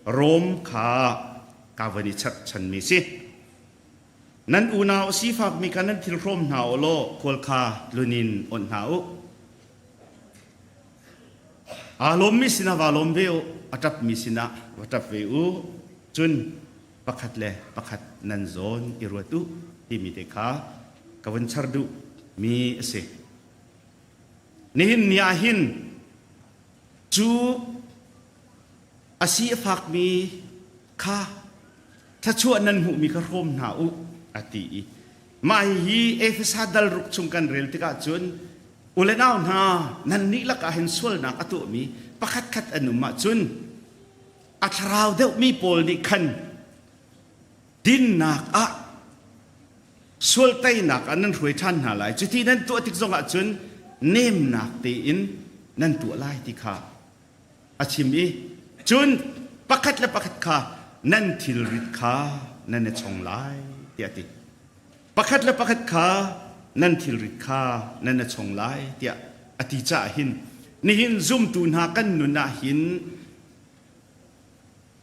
Rom kha ka vun i cherhchanmi si. Nan unau sifakmi kha nan thil hrawm hna u law khual kha tlun in onh hna u. Aa lawmmi sinah vaa lawm ve u, a ṭapmi sinah va ṭap ve u. Cun pakhat le pakhat nan zawn i ruat u timi te kha ka vun char duhmi a si. Nihin ni ah hin cu a si a fakmi kha thluachuah nan hmuhmi kha hrawm hna u a ti i mah hihi Efesa dal ruk chung kan rel tikah cun u le nau hna nannih lakah hin sualnak a tuahmi pakhatkhat an um ahcun a thlarau deuhmi pawl nih khan dinnak ah sual teinak ah nan hruai ṭhan hna lai. Cuti nan tuah tik zongah cun nemnak tein nan tuah lai ti kha a chim i cun pakhat le pakhat kha nan thilrit kha nan i chong lai tiah a ti. Pakhat le pakhat kha nan thilrit kha nan i chong lai tiah a ti caah hin nihin zumtu hna kan nun ah hin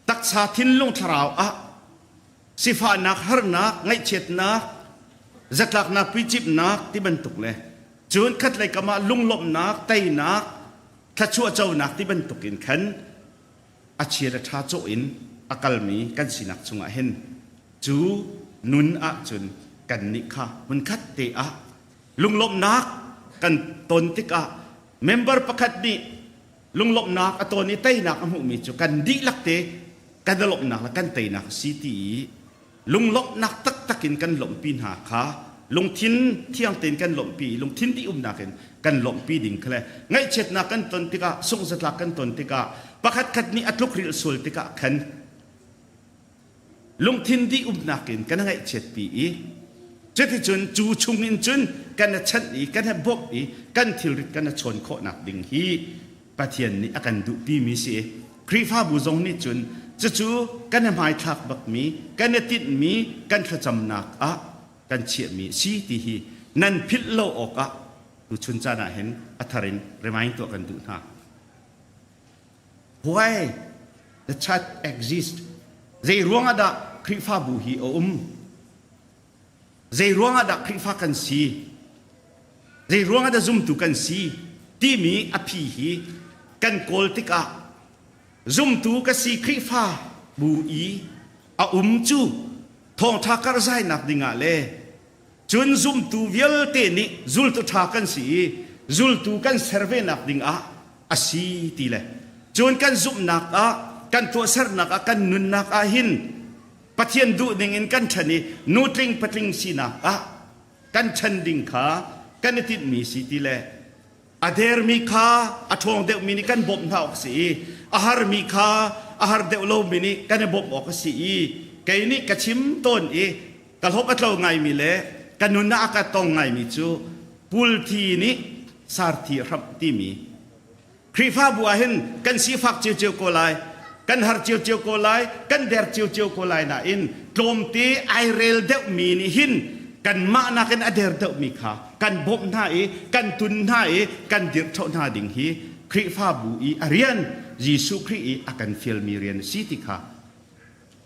taksa thinlung thlarau ah sifahnak harnak ngaihchiatnak zatlaknak puicipnak ti bantuk le cun khatlei kam ah lunglawmhnak teinak thluachuah conak ti bantuk in khan a chia le ṭha cawh in a kalmi kan sinak chungah hin cu nun ahcun kannih kha hmunkhat te ah lunglawmhnak kan ton tikah member pakhat nih lunglawmhnak a tawn i teinak a hmuhmi cu kan dihlak te kan i lawmhnak le kan teinak a si ti i lunglawmhnak taktak in kan lawmhpi hna kha lungthin thiang tein kan lawmhpi i lungthin dih-umnak in kan lawmhpi ding kha le ngaihchiatnak kan ton tikah sunghzatlak kan ton tikah pakhatkhat nih a tlukrilh sual tikah khan lungthin dih umnak in kan ngaihchiatpi i cuticun cu chung in cun kan a chanh i kan a bawmh i kan thilrit kan a chawn khawhnak ding hi Pathian nih a kan duhpi mi si. Khrihfabu zong nih cun cucu kan i hmaithlak bakmi kan i tinhmi kan thlacamnak ah kan chiahmi si ti hi nan philh lo awkah tuchun caan ah hin a thar in remind tuah kan duh hna. Why the church exists? Zei ruangah dah Khrihfabu hi a um? Zei ruangah dah Khrihfa kan si? Zei ruangah dah zumtu kan si? Timi a phi hi kan kawl tikah zumtu ka si Khrihfa bu i a um cu thawngṭha karhzainak dingah le cun zumtu vialte nih zultu ṭha kan si i zultu kan ser venak dingah a si ti le cun kan zumhnak ah kan tuahsernak ah kan nunnak ah hin Pathian duh ning in kan ṭhan i nutling patling sinak ah kan ṭhan ding kha. kan i tinhmi si ti le a dermi kha a ṭhawng deuhmi nih kan bawmh hna awk a si i a harmi kha a har deuh lomi nih kan i bawmh awk a si i kei nih ka chim tawn i ka hlawp a tlo ngaimi le ka nun ah a ka tong ngaimi cu pulthi nih sarthi a hramh timi Khrihfabu ah hin kan sifak ciocio ko lai, kan har ciocio ko lai, kan der ciocio ko lai nain tlawmte ai rel deuhmi nih hin kanmah nakin a der deuhmi kha kan bawmh hna i kan tun hna i kan dirhṭhoh hna ding hi Khrihfabu i a rian Jesuh Khrih i a kan fialmi rian a si ti kha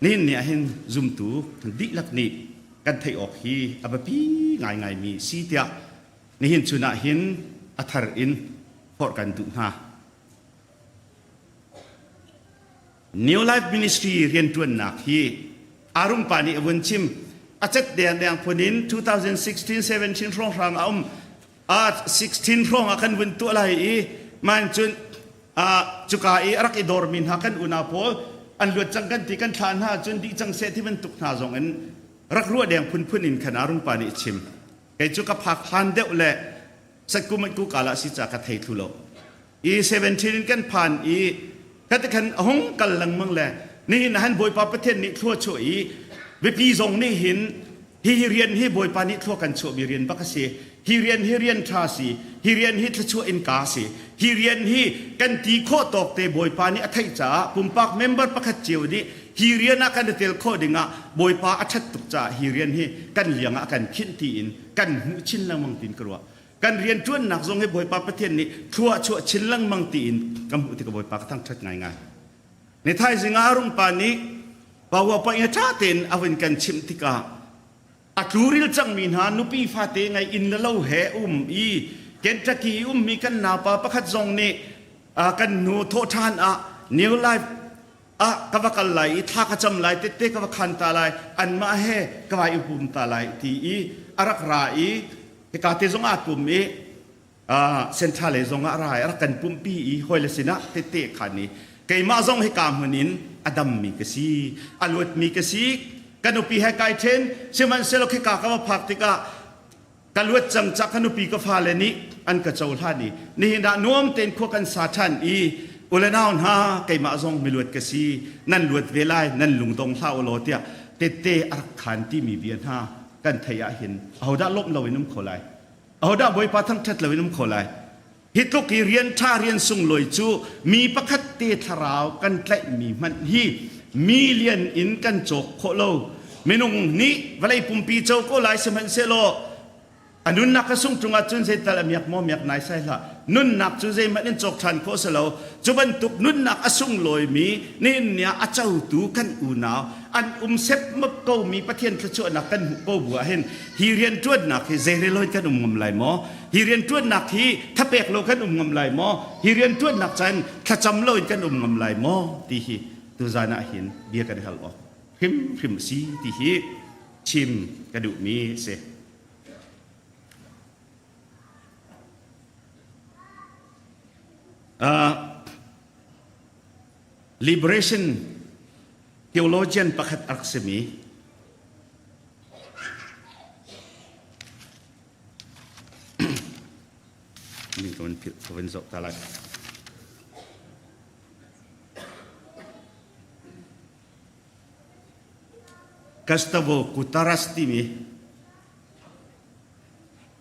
nihin ni ah hin zumtu dihlak nih kan theih awk hi a biapi ngaingaimi si tiah nihin chun ah hin a thar in forh kan duh hna. New Life Ministry rianṭuannak hi Arung pa nih a vun chim. A cet dengdeng phun in 2016-17 hrawnghrang a um. A 16 hrawng ah kan vun tuah lai i man cun cuka i a rak i dormi hna kan unau pawl an luat cang kan ti kan thlah hna cun dih cang seh ti bantuk hna zong in rak ruah deng phunphun in khan Arung pa nih a chim. Kei cu ka phak hlan deuh le satkum ku kala si ca ka thei thlu lo i 17 in kan phan i kati khan a hung kal lengmang le nihin han bawipa pathian nih thlua chuah i biapi zong nih hin hi hi rian hi bawipa nih thlua kan chuah mi rian bak a si hi rian hi rian tha si hi rian hi thluachuah in ka si hi rian hi kan ti khawh tawk te bawipa nih a theih caah pumpak member pakhat cio nih hi rian ah kan i tel khawh ding ah bawipa a ṭhat tuk caah hi rian hi kan liang ah kan khinh tiin kan hmuh chin lengmang tiin ka ruah kan rian ṭuannak zong hi bawipa pathian nih thlua chuah chin lengmang tiin ka hmuh tik bawipa ka thangṭhat ngaingai ni thaizing ah rung pa nih PowerPoint ṭha tein a vun kan chimh tikah a tluril cangmi hna nupi fate ngei inn le lo he um i Kentucky i ummi kan naupa pakhat zong nih kan hnu thawhṭhan ah New Life ah ka va kal lai i thla ka cam lai tette ka va khan ta lai anmah he ka vai i pum ta lai ti i a rak ra i hika te zong aa pum i central lei zong ah ra i a rak kan pumpi i hawile sinah tette khan i keimah zong hika hmun in a dammi ka si a luatmi ka si ka nupi he kai ṭhen sihmanhsehlaw khika ka va phak tikah ka luat cang ca ka nupi ka fale nih an ka cohlan i nihin ah nuam tein khua kan sa ṭhan i ule nau hna keimah zong miluat ka si nan luat ve lai nan lungdong hlah u law tiah tette a rak khan timi bia hna kan theih ah hin ahodah lawmh loin um kho lai ahodah Bawipa thangṭhat loin um kho lai Hi tluk i rian ṭha rian sunglawi cu mi pakhat te thlarau kan tlaihmi hmanh hi million in kan cawk khawh lo. Minung nih vawlei pumpi co ko lai sihmanhsehlaw a nunnak a sung ṭung ahcun zeital a miak maw miak naisai hlah. Nunnak cu zeihmanh in cawk ṭhan khawh si lo. Cu bantuk nunnak a sunglawimi nihin ni ah a cotu kan unau an um sepmap komi Pathian thluachuahnak kan hmuh ko bu ahhin hi rianṭuannak hi zeirel in kan um ngam lai maw? Hi rianṭuannak hi thapek lo kan um ngam lai maw? Hi rianṭuannak caan thlacam lo in kan um ngam lai maw? Ti hi tuzan ah hin bia kan hal awk hrimhrim a si ti hi chim ka duhmi a si. Uh, liberation theologian pakhat a rak simi Min ka van philh ka van zoh ta lai. Gustavo Guterres timi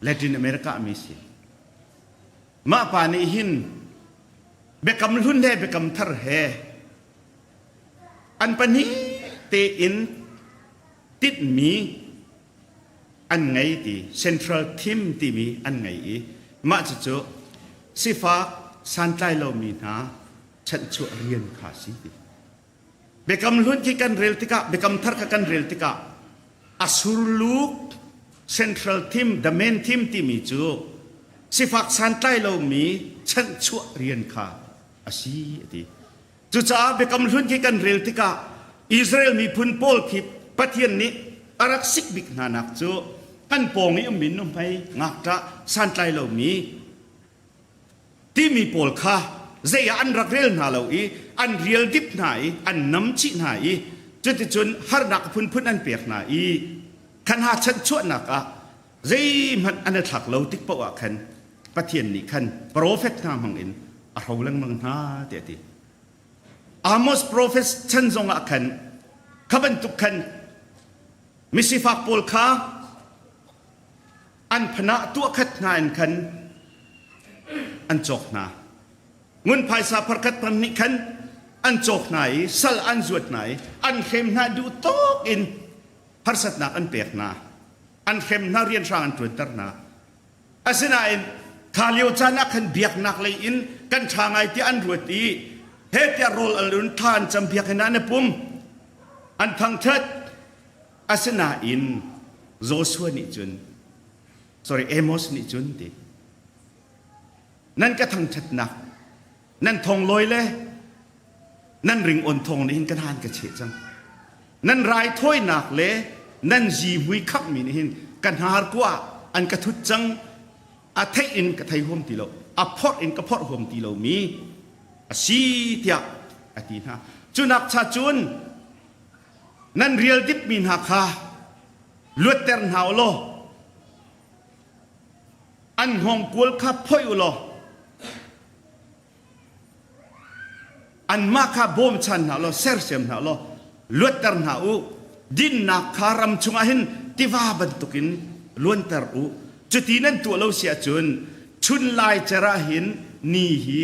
Latin America mi si. Mah pa nih hin biakam hlun he biakam thar he an pahnih tein tinhmi an ngei ti central theme timi an ngei i mah cucu sifak santlai lomi hna chanhchuah rian kha si ti. Biakam hlun khi kan rel tikah biakam thar kha kan rel tikah a surluk central theme the main theme timi cu sifak santlai lomi chanhchuah rian kha a si a ti. Cucaah Biakam Hlun khi kan rel tikah Israel miphun pawl khi Pathian nih a rak sik bik hna nak cu kan pawng i ummi nuhmei ngakṭah santlai lomi timi pawl kha zei ah an rak rel hna lo i an rial dip hna i an nam chih hna i cuticun harnak phunphun an pek hna i kha hna chanhchuahnak ah. Zeihmanh an i thlak lo tik paoh ah khan Pathian nih khan profet hna hmang in a hro lengmang hna tiah a ti. Amos profet chan zong ah khan kha bantuk khan misifak pawl kha an phanah tuah khat hna in khan an cawk hna. Ngun phaisa pharkhat pahnih khan an cawk hna i sal an zuat hna i an hrem hna duh tawk in harsatnak an pek hna. An hrem hna rianhrang an ṭuanter hna. Asinain kha lio caan ah khan biaknak lei in kan ṭha ngai tiah an ruat i he tiah rawl an lun thla an cam biakinn ah an i pum. An thangṭhat. Asinain Joshua nih cun sorry Amos nih cun ti nan ka thangṭhatnak nan thonglawi le nan ringawn thawng nih hin kan han ka cheh cang nan raithawinak le nan zihmui khangmi nih hin ka hnar kua an ka thut cang a theih in ka thei huam ti lo a phorh in ka phorh huam ti lomi a si tiah a ti hna cunak cha cun nan rial dipmi hna kha luatter hna u law an hngawngkual kha phoih u law anmah kha bawmchan hna law sersiam hna law luatter hna u dinnak kha ram chungah hin tiva bantukin luanter u cuti nan tuah lo si ahcun chun lai cer ah hin ni hi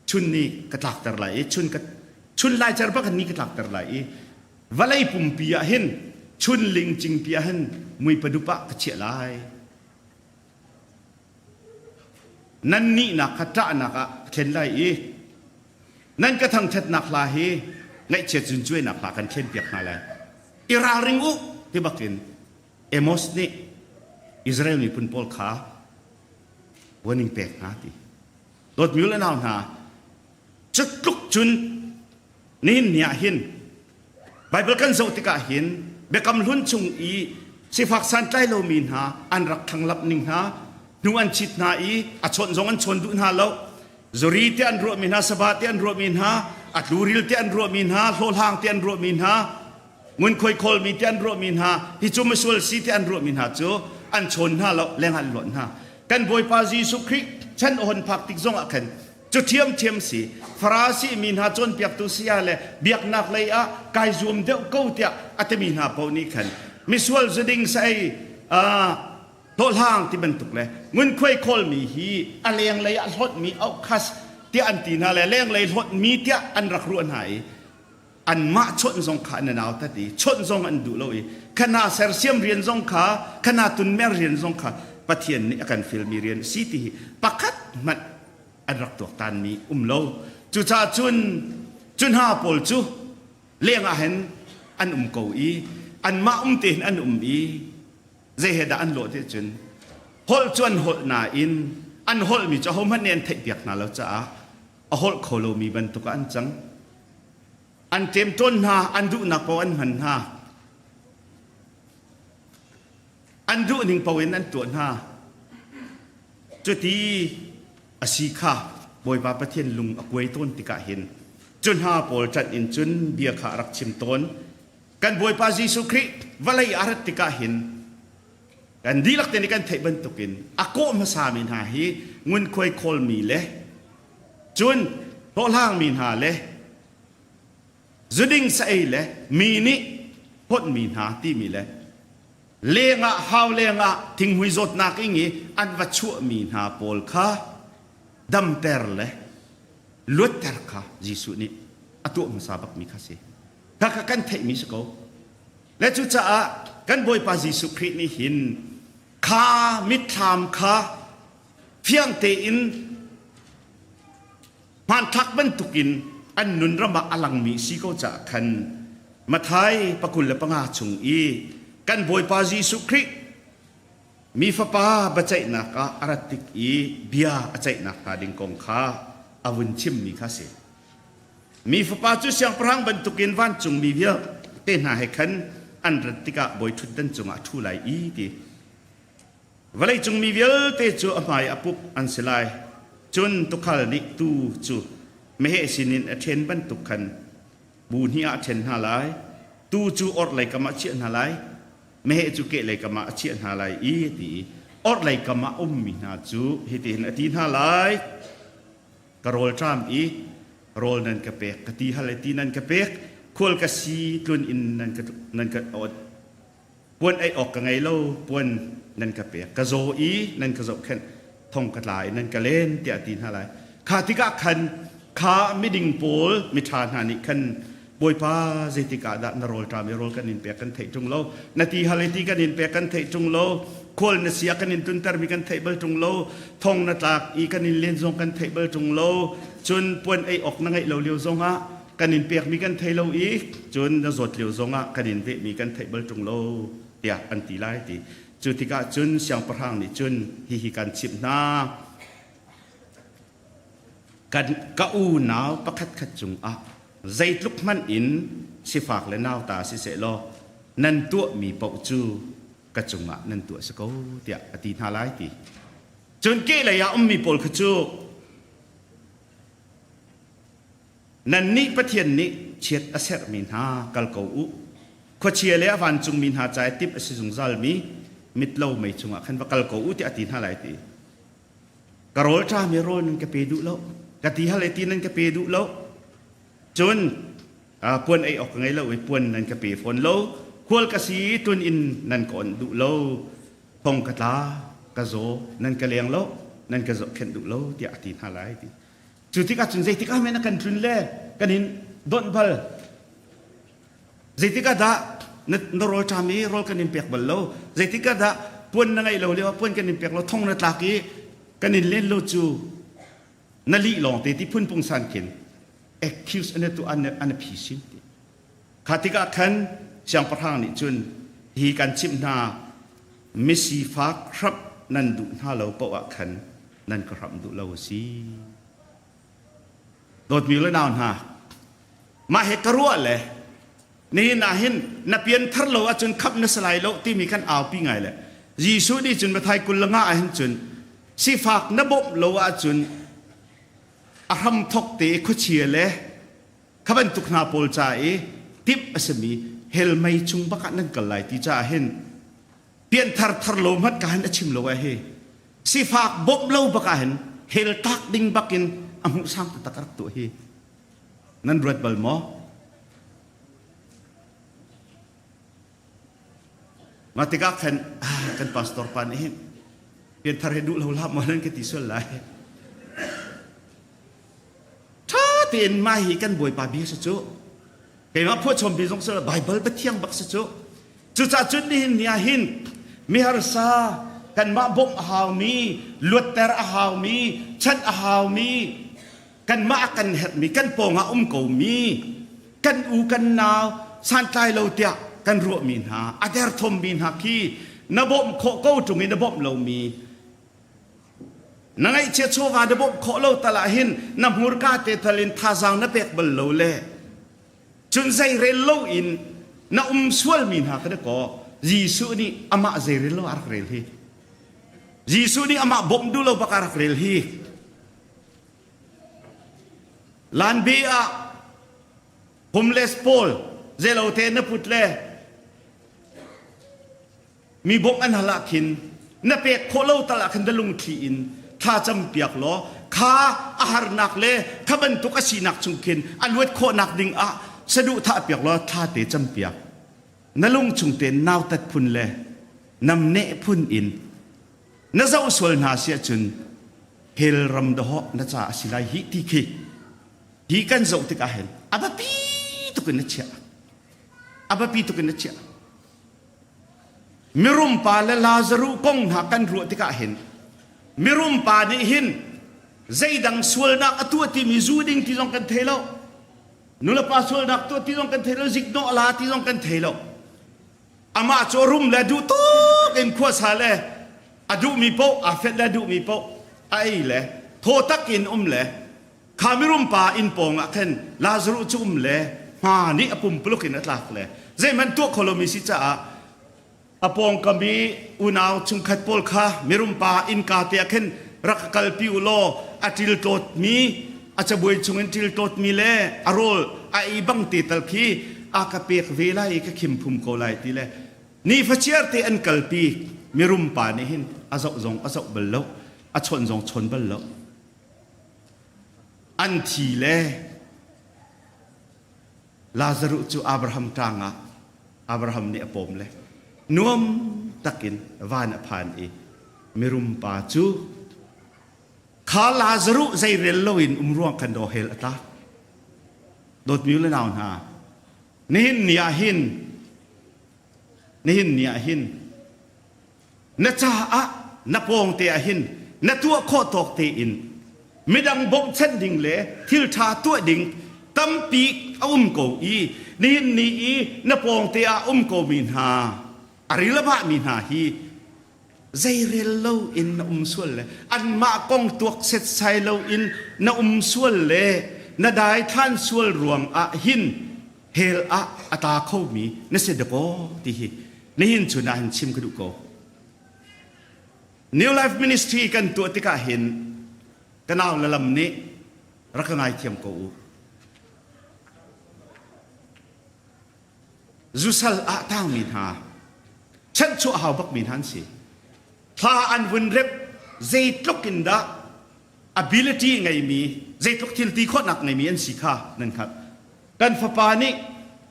chun ni ka tlakter lai i chun ka chun lai cer bak ni ka tlakter lai i vawlei pumpi ah hin chun ling cingpi ah hin mui padup ah ka chiah lai nan nihnak kha ṭahnak ah ka thlen lai i nan ka thangṭhatnak hla hi ngaihchiat zuncuainak hla kan thlenpiak hna lai i ralring u ti bakin Amos nih Israel miphun pawl kha warning pek hna ti dawtmi le nau hna cu tluk cun nihin ni ah hin Baibal kan zoh tikah hin Biakam Hlun chung i sifak santlai lomi hna an rak thanglap ning hna hnu an chit hna i a chawnh zong an chawn duh hna lo zuri te an ruahmi hna saba te an ruahmi hna a tluril te an ruahmi hna hlawhhlang te an ruahmi hna ngunkhuai khawlmi te an ruahmi hna hi cu misual si te an ruahmi hna cu an chawn hna lo leng an luat hna kan Bawipa Jesuh Khrih chan a hon phak tik zong ah khan Cu ṭhiamṭhiam si. Farasi mi hna cawnpiaktu saya le biaknak lei ah kai zuam deuh ko tiah a timi hna paoh nih khan misual zuding saei hlawhhlang ti bantuk le ngunkhuai khawlmi hi a lenglei ah hlawtmi auhkhas tiah an ti hna le lenglei hlawtmi tiah an rak ruah hna i anmah chawnh zong kha an nautat i chawnh zong an duh lo i khana sersiam rian zong kha khana tunmer rian zong kha Pathian nih a kan filmi rian si ti hi pakhat hmanh an rak tuaktanmi um lo. Cucaah cun cu hna pawl cu leng ah hin an um ko i anmah um tein an um i zei he dah an lawh ti cun holh cu an holh nain an holhmi cu ahohmanh nih an theihpiak hna lo caah a holh kho lomi bantuk ah an cang. An ṭemṭawn hna, an duhnak paoh an hman hna. An duhning paoh in an tuah hna. Cuti a si kha Bawipa Pathian lung a kuai tawn tikah hin cu hna pawl ṭanh in cun bia kha a rak chim tawn. Kan Bawipa Jesuh Khrih vawlei a rat tikah hin kan dihlak te nih kan theih bantukin a kawh hmasami hna hi ngunkhuai khawlmi le cun hlawhhlangmi hna le zuding sa-ei le mi nih phawtmi hna timi le lengah hau lengah thinghmui zawtnak ing i an va chuahmi hna pawl kha damter le luatter kha Jesuh nih a tuah hmasa bakmi kha si. Khakha kan theihmi si ko. Le cucaah kan Bawipa Jesuh Khrih nih hin kha mitthlam kha fiang tein hmanthlak bantukin an nun ram ah a langmi si ko caah khan Mathai pakul le panga chung i kan Bawipa Jesuh Khrih mi fapa biaceihnak ah a rat tik i bia a ceihnak hnga ding kong kha a vun chimmi kha si. Mi fapa cu siangpahrang bantukin vancungmi vialte hna he khan an rat tikah bawi ṭhutdan cungah a ṭhu lai i ti. Vawleicung mi vialte cu a hmai a pup an si lai. Cun tuukhal nih tuu cu meheh sinin a ṭhen bantuk khan bu hnih ah a ṭhen hna lai. Tuu cu orhlei kam ah a chiah hna lai. Meheh cu kehlei kam ah a chiah hna lai i a ti i orhlei kam ah ummi hna cu hitihin a ti hna lai. Ka rawl ṭam i rawl nan ka pek, ka ti hal i ti nan ka pek, khual ka si tlun in nan ka nan ka puan ei awk ka ngei lo, puan nan ka pek, ka zaw i nan ka zohkhenh, thong ka tla i nan ka len tiah a ti hna lai. Kha tikah khan kha miding pawl miṭha hna nih khan Bawipa zeitik ah dah na rawlṭam i rawl kan in pek kan theih ṭung lo, na ti hal i ti kan in pek kan theih ṭung lo, khual na si ah kan in tluntermi kan theih bal ṭung lo, thong na tlak i kan in len zong kan theih bal ṭung lo, cun puan ei awk na ngeih lo lio zongah kan in pekmi kan thei lo i cun na zawt lio zongah kan in vehmi kan theih bal ṭung lo tiah an ti lai ti. Cu tikah cun siangpahrang nih cun hihi kan chimh hna. Kan ka unau pakhatkhat cungah zeitluk hmanh in sifak le nauta siseh law nan tuahmi paoh cu ka cungah nan tuah si ko tiah a ti hna lai ti. Cun kehlei ah ummi pawl kha cu Nannih Pathian nih chiat a serhmi hna kal ko u. Khuachia le a vancungmi hna ca i timh a si zungzalmi mitlo mei chungah khan va kal ko u tiah a ti hna lai ti. Ka rawl ṭami rawl nan ka pe duh lo. Ka ti hal i ti nan ka pe duh lo. Cun puan ei awk ka ngei lo i puan nan ka pe fawn lo. Khual ka si i tlun inn nan ka onh duh lo. Thong ka tla, ka zaw, nan ka leng lo, nan ka zohkhenh duh lo tiah a ti hna lai ti. Cu tikah cun zeitik ah men a kan tlun le kan in donh bal. Zeitik ah dah na, na rawl ṭam i rawl kan in pek bal lo. Zeitik ah dah puan na ngeih lo lio ah puan kan in pek lo thong na tlak i kan in len lo cu na lih lawng te ti phun pungsan khin accuse an tu an an phi sin ti. Kha tikah khan siangpahrang nih cun hi kan chimh hna misifak hramh nan duh hna lo paoh ah khan nan ka hramh duh lo a si. Dawtmi le nau hna, mah he ka ruah le nihin ah hin na pianthar lo ahcun khamh na si lai lo timi kan aupi ngai le Jesuh nih cun Mathai 25 ah hin cun sifak na bawmh lo ahcun a hramthok te khuachia le kha bantuk hna pawl ca i timh a simi hell mei chung bak ah nan kal lai ti caah hin pianthar thar lo hmanh ka hin a chim lo ah hi sifak bawmh lo bak ah hin hell tak ding bak in a hmuh sang taktak a rak tuah hi nan ruat bal maw Mah tikah khan ah, kan pastor pa nih hin pianthar hi duh lo hlah maw nan ka ti sual lai Ṭha tein mah hi kan Bawipa bia si cu. Keimah phuahchom bi zong si lo, Baibal biathiang bak si cu. Cucaah cun nihin ni ah hin miharsa kanmah bawmh a haumi, luatter a haumi, chanh a haumi, kanmah a kan herhmi, kan pawngah um komi, kan u kan nau santlai lo tiah kan ruahmi hna, a derthawmmi hna khi na bawmh khawh ko ṭung i na bawmh lomi Na ngaihchia chawva na bawmh khawh lo tal ah hin na hmurka te tal in thazaang na pek bal lo le cun zeirel lo in na um sualmi hna ka kaw Jesuh nih amah zeirel lo a rak rel hi. Jesuh nih amah bawmh duh lo bak a rak rel hi. Lanbi ah homeless pawl zelo te na put le Mi bawmh an hal ah khin na pek khawh lo tal ah khan na lungthli in thla campiak law kha a harnak le kha bantuk a sinak chung khin a luat khawhnak ding ah saduhthah piak law thla te campiak. Na lung chung tein nautat phun le namneh phun in na zoh sual hna si ahcun hell ram dahawh na ca a si lai hih ti khi hi kan zoh tikah hin a biapi tuk in na chiah a biapi tuk in na chiah Mirum pa le Lazaruh kong hna kan ruah tikah hin mirum pa nih hin zeidang sualnak a tuah timi zu ding ti zong kan thei lo. Nulepa sualnak tuah ti zong kan thei lo, ziknawh la ti zong kan thei lo. Amah cu a rum le duh tuk in khuasa le a duhmi paoh aa fenh le a duhmi paoh a ei le thaw tak in um le Kha mirum pa inn pawng ah khan Lazaruh cu um le hma nih a pumpuluk in a tlak le zeihmanh tuah kho lomi si caah a pawngkam i unau chungkhat pawl kha mirum pa innka te ah khin rak ka kalpi u law a ṭiltlawtmi a cabuai chungin ṭiltlawtmi le a rawl a ei bang te tal khi a ka pek ve lai i ka khim phum ko lai ti le. Nifachiar te an kalpi mirum pa nih hin a zoh zong a zoh bal lo, a chawnh zong chawn bal lo. An thi le Lazaruh cu Abraham ṭang ah Abraham nih a pawm le nuam takin van a phan i mirum pa cu kha Lazaruh zeirel loin um ruang khan daw hell a tla. Dawtmi le nau hna, nihin ni ah hin nihin ni ah hin na caah na pawng te ah hin na tuah khawh tawk tein midang bawmhchanh ding le thil ṭha tuah ding tampi a um ko i nihin ni i na pawng te ah um ko mi hna a ril a vah mi hna hi zeirel lo in na um sual le anmah kong tuak setsai lo in na um sual le na daithlan sual ruang ah hin hell ah a tla khomi na si dakaw ti hi nihin chun ah hin chim ka duh ko. New Life Ministry kan tuah tikah hin ka nau le lam nih rak ka ngaithiam ko u. Zusal ah tangmi hna chanhchuah hau bakmi hna an si. Thla an vun rep zeitluk in dah ability ngeimi zeitluk thil ti khawhnak ngeimi an si kha nan hngalh. Kan fapa nih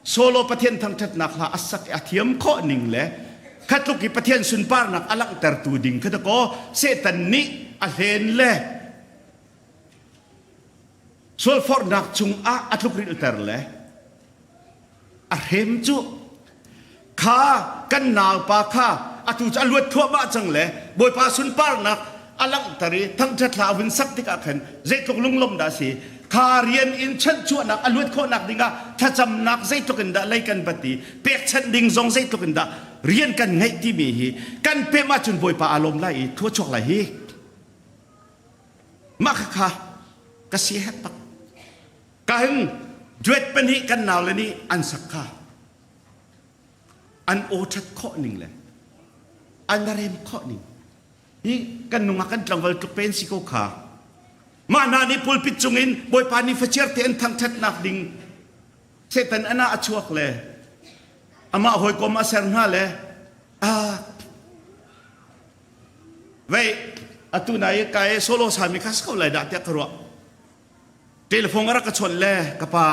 solo Pathian thangṭhatnak hla a sak i a thiam khawh ning le khatluk i Pathian sunparnak a langhtertu ding kha dakaw Satan nih a hlen le sualforhnak chungah a tlukrilhter le a hrem cu kha kan naupa kha atu cu a luat thluahmah cang le Bawipa sunparnak a langhter i thangṭhat hla a vun sak tikah khan zeitluk lunglawm dah a si kha rian in chanhchuahnak a luat khawhnak dingah thlacamnak zeitluk in dah lei kan bat i pekchanh ding zong zeitluk in dah rian kan ngeih timi hi kan pem ahcun Bawipa aa lawm lai i thua chuak lai hi mah kha ka si herh tak ka hin duet pahnih kan nau le nih an sak kha an aw ṭhat khawh ning le an rem khawh ning hi kan nungak kan tlangval tluk pen si ko kha mah hna nih pulpit cungin bawipa nih faciar te an thangṭhatnak ding Satan ana a chuak le amah hawikom a ser hna le a vei atu nai kai solo sami kha ko lai dah tiah ka ruah Telephone a rak ka chawnh le ka pa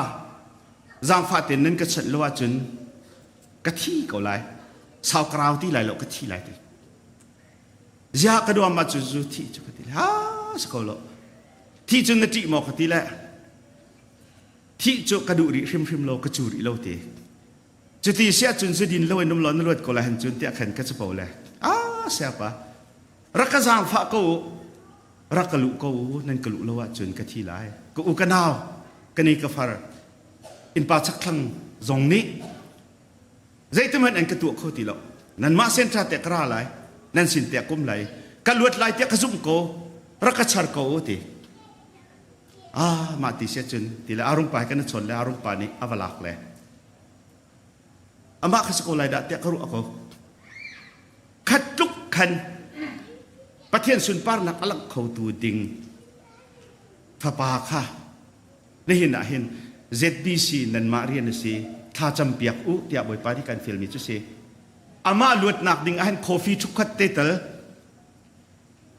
zaangfah tein nan ka chawnh lo ahcun ka thi ko lai. Sau ka rau ti lai lo ka thi lai ti. Ziah ka duam ah cu zu thi cu ka ti le ha si ko lo. Thi cu na ṭih maw ka ti le thih cu ka duh rih hrimhrim lo ka cu rih lo ti. Cuti si ahcun zu din lo in um law na luat ko lai han cun tiah khan ka capo le ah siapa rak ka zaangfah ko u rak ka luh ko u nan ka luh lo ahcun ka thi lai ka u ka nau ka ni ka far innpa chakthlang zong nih zeitihmanh an ka tuah kho ti lo nanmah sentra te ka ra lai nan sin te kum lai ka luat lai tiah ka zumh ko rak ka char ko u ti ah mah ti sia cun ti le arung pa kan chawn le arung pa nih a va lak le amah kha si ko lai dah tiah ka ruah ko khat tluk khan Pathian sunparnak a langh khotu ding fapa kha nihin ah hin ZBC nanmah rian a si thlacam piak u tiah Bawipa nih kan fialmi cu si amah luatnak ding ah hin coffee chukhat te tal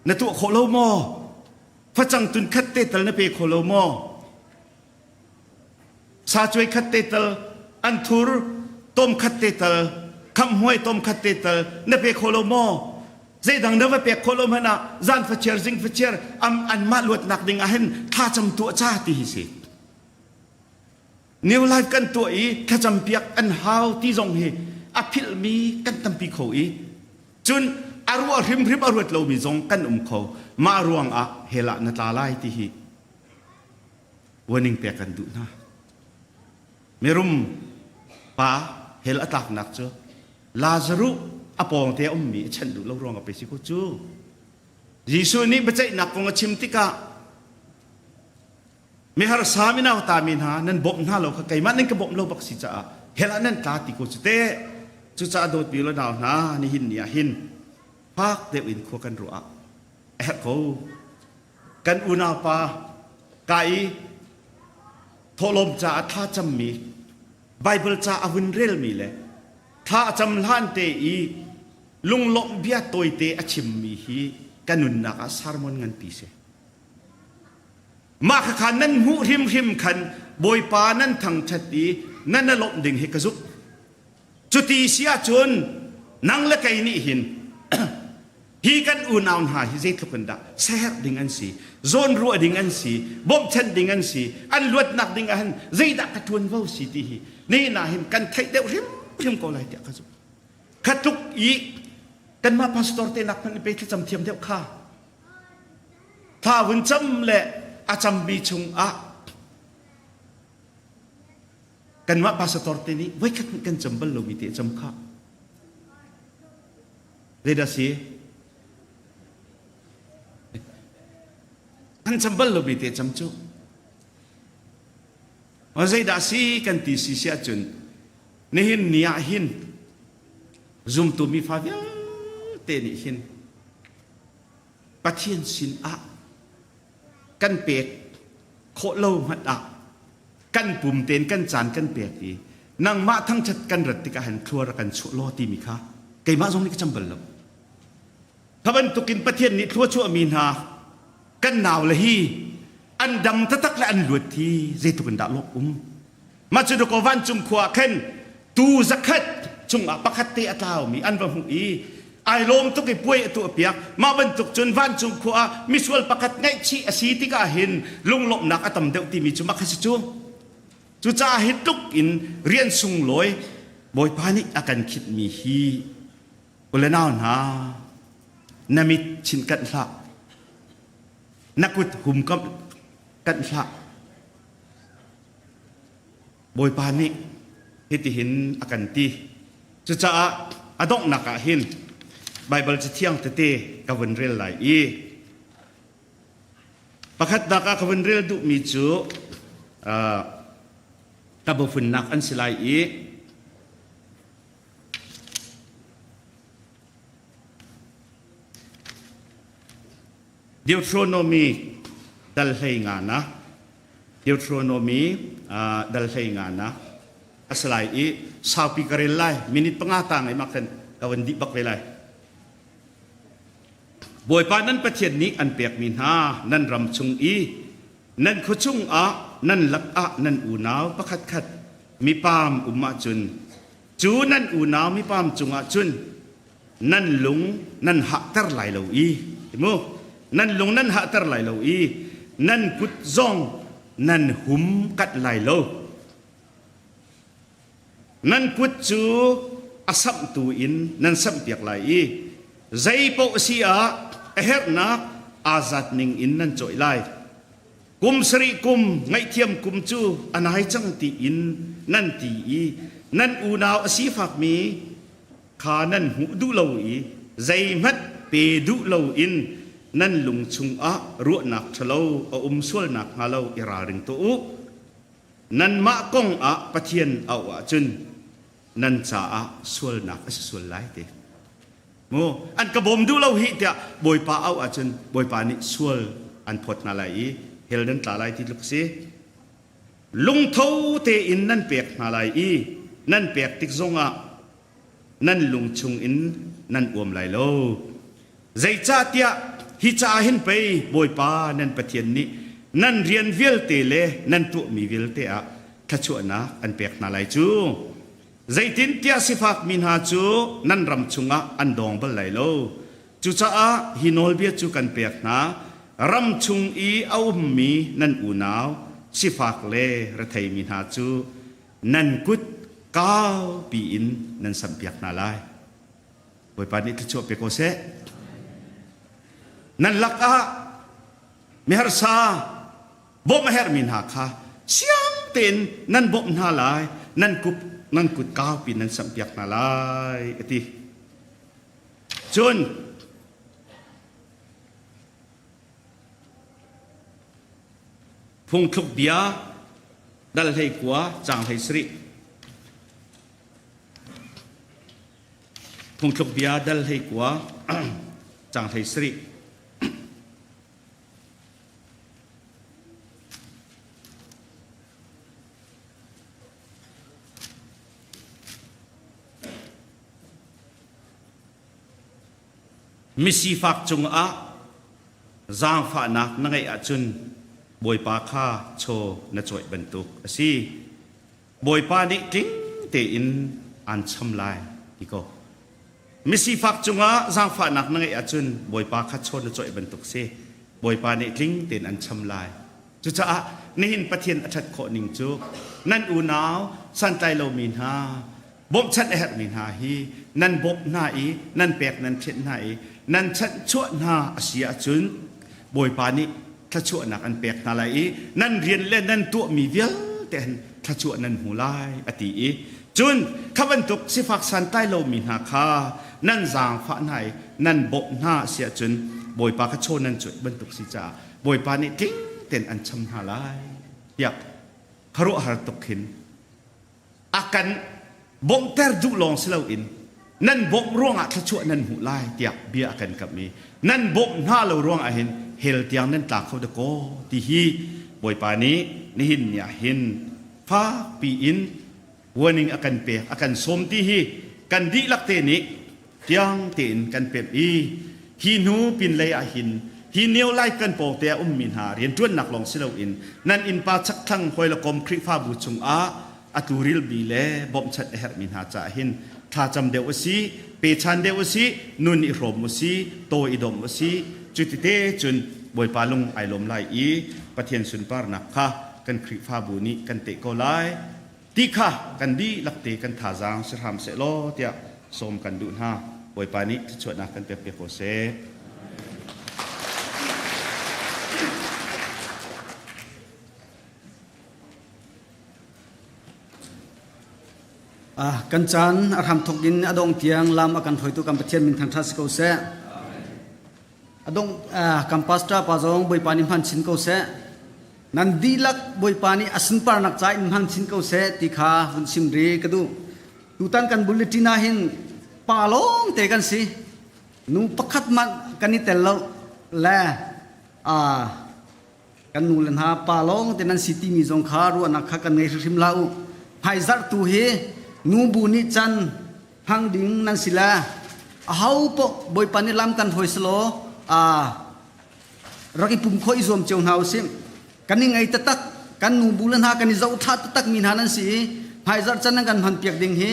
na tuah khawh lo maw facang tun khat te tal na pe kho lo maw Sacuai khat te tal, anthur tom khat te tal, khamhmuai tom khat te tal na pe kho lo maw? Zeidang na va pek khawh lo hmanh ah zan fachiar zing fachiar am anmah luatnak ding ah hin thlacam tuah ca ti hi si. New Life kan tuah i thlacam piak an hau ti zong hi a philhmi kan tampi kho i cun a ruah hrimhrim a ruat lomi zong kan um kho. Mah ruang ah hell ah na tla lai ti hi warning pek kan duh hna. Mirum pa hell a tlaknak cu Lazaruh a pawngte a ummi a chanh duh lo ruang a pe si ko cu. Jesuh nih biaceihnak kong a chim tikah miharsa minauta mi hna nan bawmh hna lo kha keimah nan ka bawmh lo bak si caah hell ah nan tla ti ko cu teh. Cucaah dawtmi le nau hna nihin ni ah hin fak deuh in khua kan ruah ah a herh ko. Kan unaupa ka i thawhlawm caah thlacammi Baibal ca a hun relmi le Thla a cam hlan te i lunglawmh bia tawite a chimmi hi ka nunnak ah sermon nganpi si. Mah khakha nan hmuh hrimhrim khan Bawipa nan thangṭhat i nan a lawmh ding hi ka zumh. Cuti si ahcun nang le kei nih hin hi kan unau hna hi zeitluk in dah seherh ding an si, zawnruah ding an si, bawmhchanh ding an si, an luatnak ding ah hin zeidah ka ṭuanvo si ti hi nihin ah hin kan theih deuh hrimhrim ko lai tiah ka zumh. Kha tluk i kanmah pastor te nak hmanh in pe thlacam thiam deuh kha. Thla vun cam le a cammi chungah kanmah pastor te nih voikhat hmanh kan cam bal lomi te cam kha. Zeidah si? Kan cam bal lomi te cam cu. Zeidah si kan ti si si ahcun nihin ni ah hin zumtu mifa vialte nih hin Pathian sin ah kan pek khawh lo hmanh ah kan pum tein kan caan kan pek i nangmah thangṭhat kan rat tikah hin thlua rak kan chuah law timi kha keimah zong nih ka cam bal lo. Kha bantukin Pathian nih thlua chuahmi hna kan nau le hi an dam taktak le an luat hi zeitluk in dah lawk um. Mah cu dakaw vancung khua ah khan tuu zakhat cungah pakhat te a tlaumi an va hmuh i ai lawm tuk i puai a tuahpiak. Mah bantuk cun vancung khua ah misual pakhat ngaihchih a si tikah hin lunglawmhnak a tam deuh timi cu mah kha si cu. Cucaah hi tluk in rian sunglawi Bawipa nih a kan khitmi hi u le nau hna na mit chin kanh hlah na kut hum kanh hlah Bawipa nih hitihin a kan ti. Cucaah a donghnak ah hin Baibal cathiang tete ka vun rel lai i pakhatnak ah ka vun rel duhmi cu ka bufunnak an si lai i Deuteronomy dal hlei nga na Deuteronomy dal hlei nga na a si lai i saupi ka rel lai minute panga tang i mak khan ka van dih bak ve lai. Bawipa nan Pathian nih an pekmi hna nan ram chung i nan khua chungah nan lakah nan unau pakhatkhat mipam um ahcun cu nan unau mipam cungah cun nan lung nan hahter lai lo i mu nan lung nan hahter lai lo i nan kut zong nan hum kat lai lo nan kut cu a samhtu in nan samhpiak lai i zei paoh si ah a herhnak aa zat ning in nan cawih lai kum sarih kum ngaihthiam kum cu a nai cang tiin nan ti i nan unau a sifakmi kha nan hmuh duh lo i zeihmanh pe duh loin nan lung chungah ruahnak ṭhalo a um sual nakhnga lo i ralring tuah u. Nanmah kong ah Pathian auh ahcun nan caah sualnak a si sual lai ti. Mu an ka bawm duh lo hi tiah Bawipa auh ahcun Bawipa nih sual an phawt hna lai i hell nan tla lai ti tluk si. Lungtho tein nan pek hna lai i nan pek tik zongah nan lung chungin nan uam lai lo. Zeicahtiah hi caah hin pei Bawipa nan Pathian nih nan rian vialte le nan tuahmi vialte ah thluachuahnak an pek hna lai cu. Zeitintiah sifakmi hna cu nan ram chungah an dawng bal lai lo. Cucaah hi nawlbia cu kan pek hna, ram chung i a ummi nan unau sifak le retheimi hna cu nan kut kaupi in nan samhpiak hna lai. Bawipa nih thluachuah pe ko seh. Nan lakah miharsa bawmh a herhmi hna kha siang tein nan bawmh hna lai, nan kut nan kut kaupi nan samhpiak hna lai, a ti. Cun phungthluk bia dal hlei kua caang hlei sarih phungthluk bia dal hlei kua caang hlei sarih Misifak cungah zaangfahnak na ngeih ahcun Bawipa kha chaw na cawih bantuk a si. Bawipa nih tling tein aan cham lai ti ko. Misifak cungah zaangfahnak na ngeih ahcun Bawipa kha chaw na cawih bantuk si. Bawipa nih tling tein an cham lai. Cucaah nihin Pathian a ṭhat khawh ning cu nan unau santlai lomi hna bawmhchanh a herhmi hna hi nan bawmh hna i nan pek nan thianh hna i nan chanhchuah hna a si ahcun Bawipa nih thluachuahnak an pek hna lai i nan rian le nan tuahmi vialte hin thluachuah nan hmu lai a ti i cun kha bantuk sifak santlai lomi hna kha nan zaangfah hna i nan bawmh hna a si ahcun Bawipa kha chaw nan cuanh bantuk si caah Bawipa nih tling tein an cham hna lai tiah khuaruahhar tuk khin a kan bawmhter duh lawng si loin nan bawmh ruangah thluachuah nan hmuh lai tiah bia a kan kamh i nan bawmh hna lo ruangah hin hell tiang nan tla kho dakaw ti hi Bawipa nih nihin ni ah hin fakpi in warning a kan pek a kan sawm ti hi kan dihlak te nih tiang tein kan pemh i hi hnu pinlei ah hin hi neo life kan pawng te ah ummi hna rianṭuannak lawng si loin nan innpa chakthlang hawi le kom Khrihfabu chungah a tlurilmi le bawmhchanh a herhmi hna caah hin thlacam deuh a si pechan deuh a si nun i hrawm u si taw i dom u si cutite cun Bawipa lung ai lawm lai i Pathian sunparnak kha kan Khrihfabu nih kan teh ko lai ti kha kan dihlak te kan thazaang si hram seh law tiah sawm kan duh hna. Bawipa nih thluachuahnak kan pek piak ko seh. Ah, kan caan a hram thawk in a dong tiang lam a kan hruaitu kan Pathian min thangṭhat si ko seh. A dong kan pastor pa zong Bawipa nih hman chin ko seh. Nan dihlak Bawipa nih a sunparnak ca in hman chin ko seh ti kha vun chim ri ka duh. Tutan kan bulletin ah hin pa lawng te kan si. Nu pakhat hmanh kan i tel lo le kan nu le hna pa lawng te nan si timi zong kha ruahnak kha kan ngei hrimhrim hlah u. Hmaizarh tu hi nu bu nih can hmang ding nan si le aho poh Bawipa nih lam kan hruai selaw rak i pum khawh i zuam cio hna usih. Kan i ngei taktak, kan nu bu le hna kan i zohṭha taktak mi hna nan si i hmaizarh can nan kan hman piak ding hi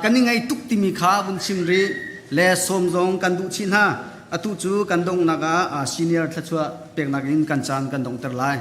kan i ngei tuk timi kha vun chim rih le sawm zong kan duh chih hna. Atu cu kan donghnak ah senior thluachuah peknak in kan caan kan donghter lai.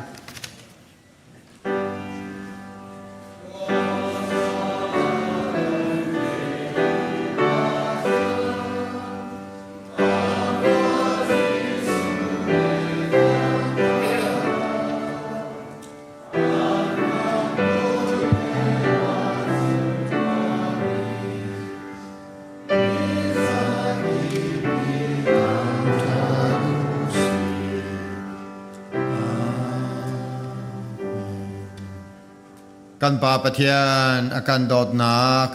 Kan Pa Pathian a kan dawtnak,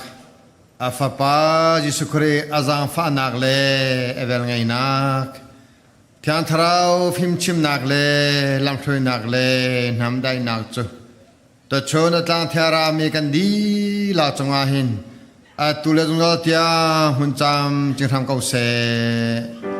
a Fapa Jesuh Khrih a zaangfahnak le a velngeihnak, Thiang Thlarau fimchimnak le lamhruainak le hnamdaihnak cu tuchun a tlangthia mi kan dihlak cungah hin atu le zungzal tiang hmun cam cing hram ko seh.